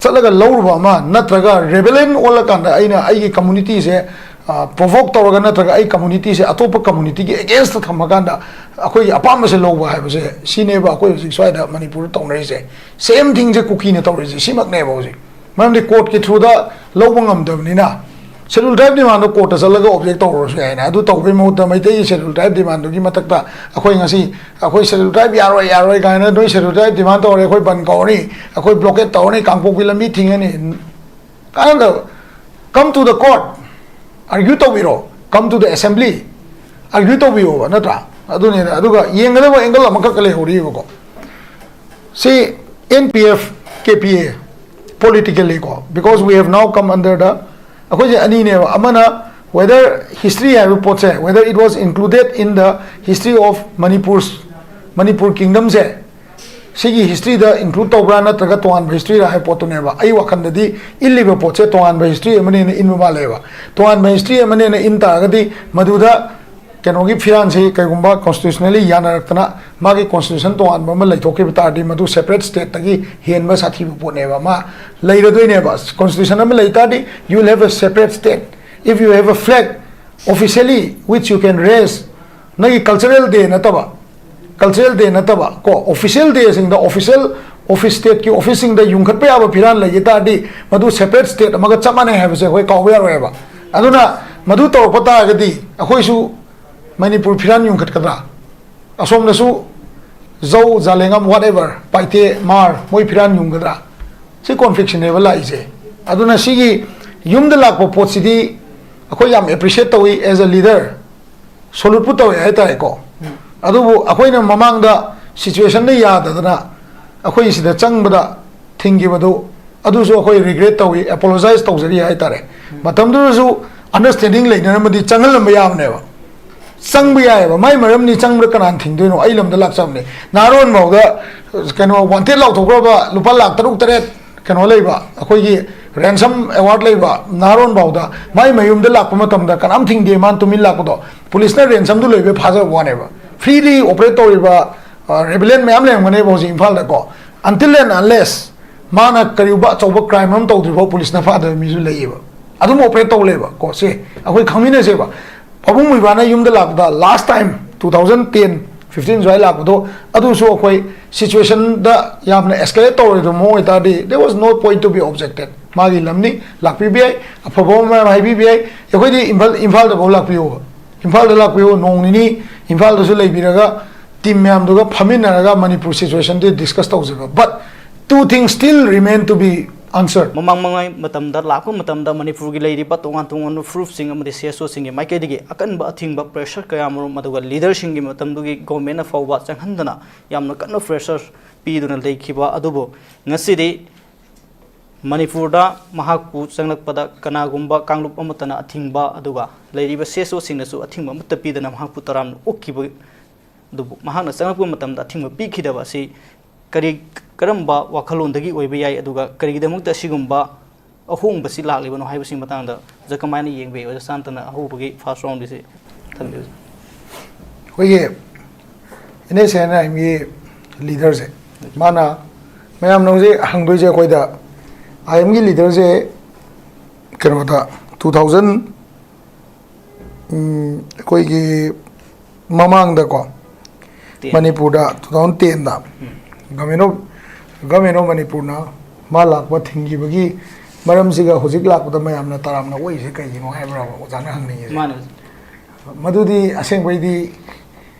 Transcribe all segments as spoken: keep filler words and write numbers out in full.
ꯆꯠꯂꯒ ꯂꯧꯔꯨꯕ ꯑꯃ, ꯅꯠꯇ꯭ꯔꯒ ꯔꯦꯕꯦꯂꯤꯌꯟ ꯑꯣꯜꯂꯀꯥꯟꯗ ꯑꯩꯅ ꯑꯩꯒꯤ ꯀꯝꯃꯨꯅꯤꯇꯤꯁꯦ ꯄ꯭ꯔꯣꯚꯣꯛ ꯇꯧꯔꯒ, ꯅꯠꯇ꯭ꯔꯒ ꯑꯩ ꯀꯝꯃꯨꯅꯤꯇꯤꯁꯦ ꯑꯇꯣꯞꯄ ꯀꯝꯃꯨꯅꯤꯇꯤꯒꯤ ꯑꯦꯒꯦꯟꯁꯇ ꯊꯝꯃꯀꯥꯟꯗ ꯑꯩꯈꯣꯏꯒꯤ ꯑꯄꯥꯝꯕꯁꯦ ꯂꯧꯕ ꯍꯥꯏꯕꯁꯦ, ꯁꯤꯅꯦꯕ ꯑꯩꯈꯣꯏ ꯍꯧꯖꯤꯛ ꯁ꯭ꯋꯥꯏꯗ ꯃꯅꯤꯄꯨꯔꯗ ꯇꯧꯅꯔꯤꯁꯦ꯫ ꯁꯦꯝ ꯊꯤꯡꯁꯦ ꯀꯨꯀꯤꯅ ꯇꯧꯔꯤꯁꯦ ꯁꯤꯃꯛꯅꯦꯕ ꯍꯧꯖꯤꯛ꯫ ꯃꯔꯝꯗꯤ ꯀꯣꯔꯠꯀꯤ ꯊ꯭ꯔꯨꯗ ꯂꯧꯕ ꯉꯝꯗꯕꯅꯤꯅ, ꯁꯦꯗꯨꯜ ꯇ꯭ꯔꯥꯏꯕ ꯗꯤꯃꯥꯟꯗꯣ ꯀꯣꯔꯠꯇ ꯆꯠꯂꯒ ꯑꯣꯕꯖꯦꯛ ꯇꯧꯔꯁꯨ ꯌꯥꯏꯅ꯫ ꯑꯗꯨ ꯇꯧꯕꯩ ꯃꯍꯨꯠꯇ ꯃꯩꯇꯩꯒꯤ ꯁꯦꯗꯨꯜ ꯇ꯭ꯔꯥꯏꯕ ꯗꯤꯃꯥꯟꯗꯨꯒꯤ ꯃꯊꯛꯇ ꯑꯩꯈꯣꯏ ꯉꯁꯤ, "ꯑꯩꯈꯣꯏ ꯁꯦꯗꯨꯜ ꯇ꯭ꯔꯥꯏꯕ ꯌꯥꯔꯣꯏ, ꯌꯥꯔꯣꯏ" ꯀꯥꯏꯅ, "ꯅꯣꯏ ꯁꯦꯗꯨꯜ ꯇ꯭ꯔꯥꯏꯕ ꯗꯤꯃꯥꯟ ꯇꯧꯔꯦ, ꯑꯩꯈꯣꯏ ꯕꯟ ꯀꯧꯔꯅꯤ, ꯑꯩꯈꯣꯏ ꯕ꯭ꯂꯣꯀꯦꯠ ꯇꯧꯔꯅꯤ, ꯀꯥꯡꯄꯣꯛꯄꯤ ꯂꯝꯕꯤ ꯊꯤꯡꯉꯅꯤ" ꯀꯥꯏꯅ, come to the court, argue ꯇꯧꯕꯤꯔꯣ, come to the assembly, argue ꯇꯧꯕꯤꯌꯣꯕ, ꯅꯠꯇ꯭ꯔꯥ? ꯑꯗꯨꯅꯤꯅ꯫ ꯑꯗꯨꯒ ꯌꯦꯡꯒꯗꯕ ꯑꯦꯡꯒꯜ ꯑꯃꯈꯛ ꯂꯩꯍꯧꯔꯤꯕꯀꯣ꯫ ꯁꯤ N P F, K P A, politically ꯀꯣ, because we have now come under the, ꯑꯩꯈꯣꯏꯁꯦ ꯑꯅꯤꯅꯦꯕ꯫ ꯑꯃꯅ whether history ꯍꯥꯏꯕ ꯄꯣꯠꯁꯦ, whether it was included in the history of Manipur's, Manipur ꯀꯤꯡꯗꯝꯁꯦ, ꯁꯤꯒꯤ ꯍꯤꯁꯇ꯭ꯔꯤꯗ ꯏꯟꯀ꯭ꯂꯨꯗ ꯇꯧꯕ꯭ꯔꯥ ꯅꯠꯇ꯭ꯔꯒ ꯇꯣꯉꯥꯟꯕ ꯍꯤꯁꯇ꯭ꯔꯤꯔꯥ ꯍꯥꯏꯕ ꯄꯣꯠꯇꯨꯅꯦꯕ꯫ ꯑꯩ ꯋꯥꯈꯜꯗꯗꯤ ꯏꯜꯂꯤꯕ ꯄꯣꯠꯁꯦ ꯇꯣꯉꯥꯟꯕ ꯍꯤꯁꯇ꯭ꯔꯤ ꯑꯃꯅꯦꯅ ꯏꯟꯕ ꯃꯥꯜꯂꯦꯕ꯫ ꯇꯣꯉꯥꯟꯕ ꯍꯤꯁꯇ꯭ꯔꯤ ꯑꯃꯅꯦꯅ ꯏꯟ ꯇꯥꯔꯒꯗꯤ, ꯃꯗꯨꯗ ꯀꯩꯅꯣꯒꯤ ꯐꯤꯔꯥꯟꯁꯤ ꯀꯩꯒꯨꯝꯕ ꯀꯣꯟꯁꯇꯤꯇ꯭ꯌꯨꯁꯅꯦꯜꯂꯤ ꯌꯥꯅꯔꯛꯇꯅ ꯃꯥꯒꯤ ꯀꯣꯟꯁꯇꯤꯇ꯭ꯌꯨꯁꯟ ꯇꯣꯉꯥꯟꯕ ꯑꯃ ꯂꯩꯊꯣꯛꯈꯤꯕ ꯇꯥꯔꯗꯤ, ꯃꯗꯨ ꯁꯦꯄꯔꯦꯠ ꯁ꯭ꯇꯦꯠꯇꯒꯤ ꯍꯦꯟꯕ ꯁꯥꯊꯤꯕ ꯄꯣꯠꯅꯦꯕ꯫ ꯃꯥ ꯂꯩꯔꯗꯣꯏꯅꯦꯕ꯫ ꯀꯣꯟꯁꯇꯤꯇ꯭ꯌꯨꯁꯟ ꯑꯃ ꯂꯩ ꯇꯥꯔꯗꯤ, you will have a separate state. If you have a flag officially which you can raise, ꯅꯪꯒꯤ ꯀꯜꯆꯔꯦꯜ ꯗꯦ ꯅꯠꯇꯕ, ꯀꯜꯆꯔꯦꯜ ꯗꯦ ꯅꯠꯇꯕ ꯀꯣ, ꯑꯣꯐꯤꯁꯤꯌꯦꯜ ꯗꯦꯁꯤꯡꯗ, ꯑꯣꯐꯤꯁꯤꯌꯦꯜ ꯑꯣꯐꯤꯁ, ꯁ꯭ꯇꯦꯠꯀꯤ ꯑꯣꯐꯤꯁꯁꯤꯡꯗ ꯌꯨꯡꯈꯠꯄ ꯌꯥꯕ ꯐꯤꯔꯥꯟ ꯂꯩꯈꯤ ꯇꯥꯔꯗꯤ, ꯃꯗꯨ ꯁꯦꯄꯔꯦꯠ ꯁ꯭ꯇꯦꯠ ꯑꯃꯒ ꯆꯞ ꯃꯥꯟꯅꯩ ꯍꯥꯏꯕꯁꯦ ꯑꯩꯈꯣꯏ ꯀꯥꯎꯕ ꯌꯥꯔꯣꯏ ꯍꯥꯏꯕ꯫ ꯑꯗꯨꯅ ꯃꯗꯨ ꯇꯧꯔꯛꯄ ꯇꯥꯔꯒꯗꯤ ꯑꯩꯈꯣꯏꯁꯨ ꯃꯅꯤꯄꯨꯔ ꯐꯤꯔꯥꯟ ꯌꯨꯡꯈꯠꯀꯗ꯭ꯔꯥ? ꯑꯁꯣꯝꯗꯁꯨ ꯖꯧ, ꯖꯥꯂꯦꯡꯉꯝ, whatever, ꯄꯥꯏꯇꯦ, ꯃꯥꯔ, ꯃꯣꯏ ꯐꯤꯔꯥꯟ ꯌꯨꯡꯒꯗ꯭ꯔꯥ? ꯁꯤ ꯀꯣꯟꯐ꯭ꯂꯤꯛꯁꯤꯅꯦꯕ ꯂꯥꯛꯏꯁꯦ꯫ ꯑꯗꯨꯅ ꯁꯤꯒꯤ ꯌꯨꯝꯗ ꯂꯥꯛꯄ ꯄꯣꯠꯁꯤꯗꯤ ꯑꯩꯈꯣꯏ ꯌꯥꯝ ꯑꯦꯄ꯭ꯔꯤꯁꯤꯌꯦꯠ ꯇꯧꯏ as a leader, ꯁꯣꯂꯨꯠꯄꯨ ꯇꯧꯋꯦ ꯍꯥꯏꯇꯥꯔꯦꯀꯣ꯫ ꯑꯗꯨꯕꯨ ꯑꯩꯈꯣꯏꯅ ꯃꯃꯥꯡꯗ ꯁꯤꯆꯨꯋꯦꯁꯟꯅ ꯌꯥꯗꯗꯅ ꯑꯩꯈꯣꯏ ꯁꯤꯗ ꯆꯪꯕꯗ ꯊꯤꯡꯈꯤꯕꯗꯨ, ꯑꯗꯨꯁꯨ ꯑꯩꯈꯣꯏ ꯔꯤꯒ꯭ꯔꯦꯠ ꯇꯧꯏ, ꯑꯦꯄꯣꯂꯣꯖꯥꯏꯁ ꯇꯧꯖꯔꯤ ꯍꯥꯏꯇꯥꯔꯦ꯫ ꯃꯇꯝꯗꯨꯗꯁꯨ ꯑꯟꯗꯔꯁ꯭ꯇꯦꯟꯗꯤꯡ ꯂꯩꯅꯔꯝꯃꯗꯤ ꯆꯪꯍꯜꯂꯝꯕ ꯌꯥꯕꯅꯦꯕ꯫ ꯆꯪꯕ ꯌꯥꯏꯑꯕ꯫ ꯃꯥꯏ ꯃꯔꯝꯅꯤ, ꯆꯪꯕꯗ ꯀꯅꯥꯅ ꯊꯤꯡꯗꯣꯏꯅꯣ? ꯑꯩ ꯂꯝꯗ ꯂꯥꯛꯆꯕꯅꯦ꯫ ꯅꯍꯥꯔꯣꯟ ꯐꯥꯎꯗ ꯀꯩꯅꯣ, ꯋꯥꯟꯇꯦꯗ ꯂꯥꯎꯊꯣꯛꯈ꯭ꯔꯕ ꯂꯨꯄꯥ ꯂꯥꯛ ꯇꯔꯨꯛ ꯇꯔꯦꯠ ꯀꯩꯅꯣ ꯂꯩꯕ, ꯑꯩꯈꯣꯏꯒꯤ ꯔꯦꯟꯁꯝ ꯑꯦꯋꯥꯔꯗ ꯂꯩꯕ ꯅꯍꯥꯔꯣꯟ ꯐꯥꯎꯗ ꯃꯥꯏ ꯃꯌꯨꯝꯗ ꯂꯥꯛꯄ ꯃꯇꯝꯗ ꯀꯅꯥꯝ ꯊꯤꯡꯗꯦ, ꯃꯥꯅ ꯇꯨꯃꯤꯟ ꯂꯥꯛꯄꯗꯣ꯫ ꯄꯨꯂꯤꯁꯅ ꯔꯦꯟꯁꯝꯗꯨ ꯂꯣꯏꯕꯩ ꯐꯥꯖꯕ ꯋꯥꯅꯦꯕ꯫ ꯐ꯭ꯔꯤꯂꯤ ꯑꯣꯄꯔꯦꯠ ꯇꯧꯔꯤꯕ ꯔꯦꯕꯦꯂꯤꯌꯟ ꯃꯌꯥꯝ ꯂꯩꯔꯝꯒꯅꯦꯕ ꯍꯧꯖꯤꯛ ꯏꯝꯐꯥꯜꯗꯀꯣ꯫ Until and unless ꯃꯥꯅ ꯀꯔꯤꯒꯨꯝꯕ ꯑꯆꯧꯕ ꯀ꯭ꯔꯥꯏꯝ ꯑꯃ ꯇꯧꯗ꯭ꯔꯤꯐꯥꯎ ꯄꯨꯂꯤꯁꯅ ꯐꯥꯗꯕ ꯃꯤꯁꯨ ꯂꯩꯌꯦꯕ꯫ ꯑꯗꯨꯝ ꯑꯣꯄꯔꯦꯠ ꯇꯧ ꯂꯩꯕ ꯀꯣ꯫ ꯁꯦ ꯑꯩꯈꯣꯏ ꯈꯪꯃꯤꯟꯅꯁꯦꯕ꯫ ꯄꯥꯕꯨꯡ ꯃꯣꯏꯕꯥꯅ ꯌꯨꯝꯗ ꯂꯥꯛꯄꯗ last time two thousand ten fifteen ꯁ꯭ꯋꯥꯏ ꯂꯥꯛꯄꯗꯣ, ꯑꯗꯨꯁꯨ ꯑꯩꯈꯣꯏ ꯁꯤꯆꯨꯋꯦꯁꯟꯗ ꯌꯥꯝꯅ ꯑꯦꯁꯀꯦꯂꯦꯠ ꯇꯧꯔꯣꯏꯗꯕ ꯃꯑꯣꯡ ꯑꯣꯏꯇꯥꯔꯗꯤ, there was no point to be objected. ꯃꯥꯒꯤ ꯂꯝꯅꯤ, ꯂꯥꯛꯄꯤꯕ ꯌꯥꯏ, ꯑꯐꯕ ꯃꯌꯥꯝ ꯍꯥꯏꯕꯤꯕ ꯌꯥꯏ꯫ ꯑꯩꯈꯣꯏꯗꯤ ꯏꯝꯐꯥꯜ, ꯏꯝꯐꯥꯜꯗꯐꯥꯎ ꯂꯥꯛꯄꯤꯌꯣꯕ꯫ ꯏꯝꯐꯥꯜꯗ ꯂꯥꯛꯄꯤꯌꯣ, ꯅꯣꯡ ꯅꯤꯅꯤ ꯏꯝꯐꯥꯜꯗꯁꯨ ꯂꯩꯕꯤꯔꯒ ꯇꯤꯝ ꯃꯌꯥꯝꯗꯨꯒ ꯐꯝꯃꯤꯟꯅꯔꯒ ꯃꯅꯤꯄꯨꯔ ꯁꯤꯆꯨꯋꯦꯁꯟꯗꯤ ꯗꯤꯁꯀꯁ ꯇꯧꯖꯦꯕ꯫ But two things still remain to be answered. ꯃꯃꯥꯡ ꯃꯃꯥꯡ ꯃꯇꯝꯗ ꯂꯥꯛꯄ ꯃꯇꯝꯗ ꯃꯅꯤꯄꯨꯔꯒꯤ ꯂꯩꯔꯤꯕ ꯇꯣꯉꯥꯟ ꯇꯣꯉꯥꯟꯕ ꯐꯨꯔꯨꯞꯁꯤꯡ ꯑꯃꯗꯤ ꯁꯤ ꯑꯦꯁ ꯑꯣꯁꯤꯡꯒꯤ ꯃꯥꯏꯀꯩꯗꯒꯤ ꯑꯀꯟꯕ ꯑꯊꯤꯡꯕ, ꯄ꯭ꯔꯦꯁꯔ ꯀꯌꯥꯃꯔꯨꯝ, ꯑꯗꯨꯒ ꯂꯤꯗꯔꯁꯤꯡꯒꯤ ꯃꯇꯝꯗꯨꯒꯤ ꯒꯣꯔꯃꯦꯟꯅ ꯐꯥꯎꯕ ꯆꯪꯍꯟꯗꯅ ꯌꯥꯝꯅ ꯀꯟꯅ ꯄ꯭ꯔꯦꯁꯔ ꯄꯤꯗꯨꯅ ꯂꯩꯈꯤꯕ ꯑꯗꯨꯕꯨ, ꯉꯁꯤꯗꯤ ꯃꯅꯤꯄꯨꯔꯗ ꯃꯍꯥꯛꯄꯨ ꯆꯪꯂꯛꯄꯗ ꯀꯅꯥꯒꯨꯝꯕ ꯀꯥꯡꯂꯨꯞ ꯑꯃꯠꯇꯅ ꯑꯊꯤꯡꯕ, ꯑꯗꯨꯒ ꯂꯩꯔꯤꯕ ꯁꯤ ꯑꯦꯁ ꯑꯣꯁꯤꯡꯅꯁꯨ ꯑꯊꯤꯡꯕ ꯑꯃꯠꯇ ꯄꯤꯗꯅ ꯃꯍꯥꯛꯄꯨ ꯇꯔꯥꯝꯅ ꯑꯣꯛꯈꯤꯕ ꯑꯗꯨꯕꯨ, ꯃꯍꯥꯛꯅ ꯆꯪꯂꯛꯄ ꯃꯇꯝꯗ ꯑꯊꯤꯡꯕ ꯄꯤꯈꯤꯗꯕ ꯑꯁꯤ ꯀꯔꯤ, ꯀꯔꯝꯕ ꯋꯥꯈꯜꯂꯣꯟꯗꯒꯤ ꯑꯣꯏꯕ ꯌꯥꯏ, ꯑꯗꯨꯒ ꯀꯔꯤꯒꯤꯗꯃꯛꯇ ꯑꯁꯤꯒꯨꯝꯕ ꯑꯍꯣꯡꯕꯁꯤ ꯂꯥꯛꯂꯤꯕꯅꯣ ꯍꯥꯏꯕꯁꯤꯒꯤ ꯃꯇꯥꯡꯗ ꯑꯣꯖꯥ ꯀꯃꯥꯏꯅ ꯌꯦꯡꯕ ꯌꯥꯏ? ꯑꯣꯖꯥ ꯁꯥꯟꯇꯅ ꯑꯍꯧꯕꯒꯤ ꯐꯥꯔꯁ ꯔꯥꯎꯟꯒꯤꯁꯤ ꯊꯝꯕꯤꯌꯨ꯫ ꯑꯩꯈꯣꯏꯒꯤ ꯑꯦꯟ ꯑꯦꯁ ꯑꯦꯟ ꯑꯥꯏ ꯑꯦꯝꯒꯤ ꯂꯤꯗꯔꯁꯦ, ꯃꯥꯅ, ꯃꯌꯥꯝꯅ ꯍꯧꯖꯤꯛ ꯍꯪꯗꯣꯏꯁꯦ ꯑꯩꯈꯣꯏꯗ, ꯑꯥꯏ ꯑꯦꯝꯒꯤ ꯂꯤꯗꯔꯁꯦ ꯀꯩꯅꯣꯗ, ꯇꯨ ꯊꯥꯎꯖꯟ, ꯑꯩꯈꯣꯏꯒꯤ ꯃꯃꯥꯡꯗꯀꯣ, ꯇꯦꯟ꯫ ꯃꯅꯤꯄꯨꯔꯗ ꯇꯨ ꯊꯥꯎꯖꯟ ꯇꯦꯟꯗ ꯎꯝ꯫ ꯒꯚꯔꯟꯃꯦꯟ ꯑꯣꯐ, ꯒꯚꯔꯟꯃꯦꯟ ꯑꯣꯐ ꯃꯅꯤꯄꯨꯔꯅ ꯃꯥ ꯂꯥꯛꯄ ꯊꯤꯡꯈꯤꯕꯒꯤ ꯃꯔꯝꯁꯤꯒ ꯍꯧꯖꯤꯛ ꯂꯥꯛꯄꯗ ꯃꯌꯥꯝꯅ ꯇꯔꯥꯝꯅ ꯑꯣꯛꯏꯁꯦ ꯀꯩꯒꯤꯅꯣ ꯍꯥꯏꯕ꯭ꯔꯥꯕ ꯑꯣꯖꯥꯅ ꯍꯪꯅꯤꯡꯉꯤꯁꯦ? ꯃꯥꯅꯦ ꯑꯣꯖꯥ꯫ ꯃꯗꯨꯗꯤ ꯑꯁꯦꯡꯕꯩꯗꯤ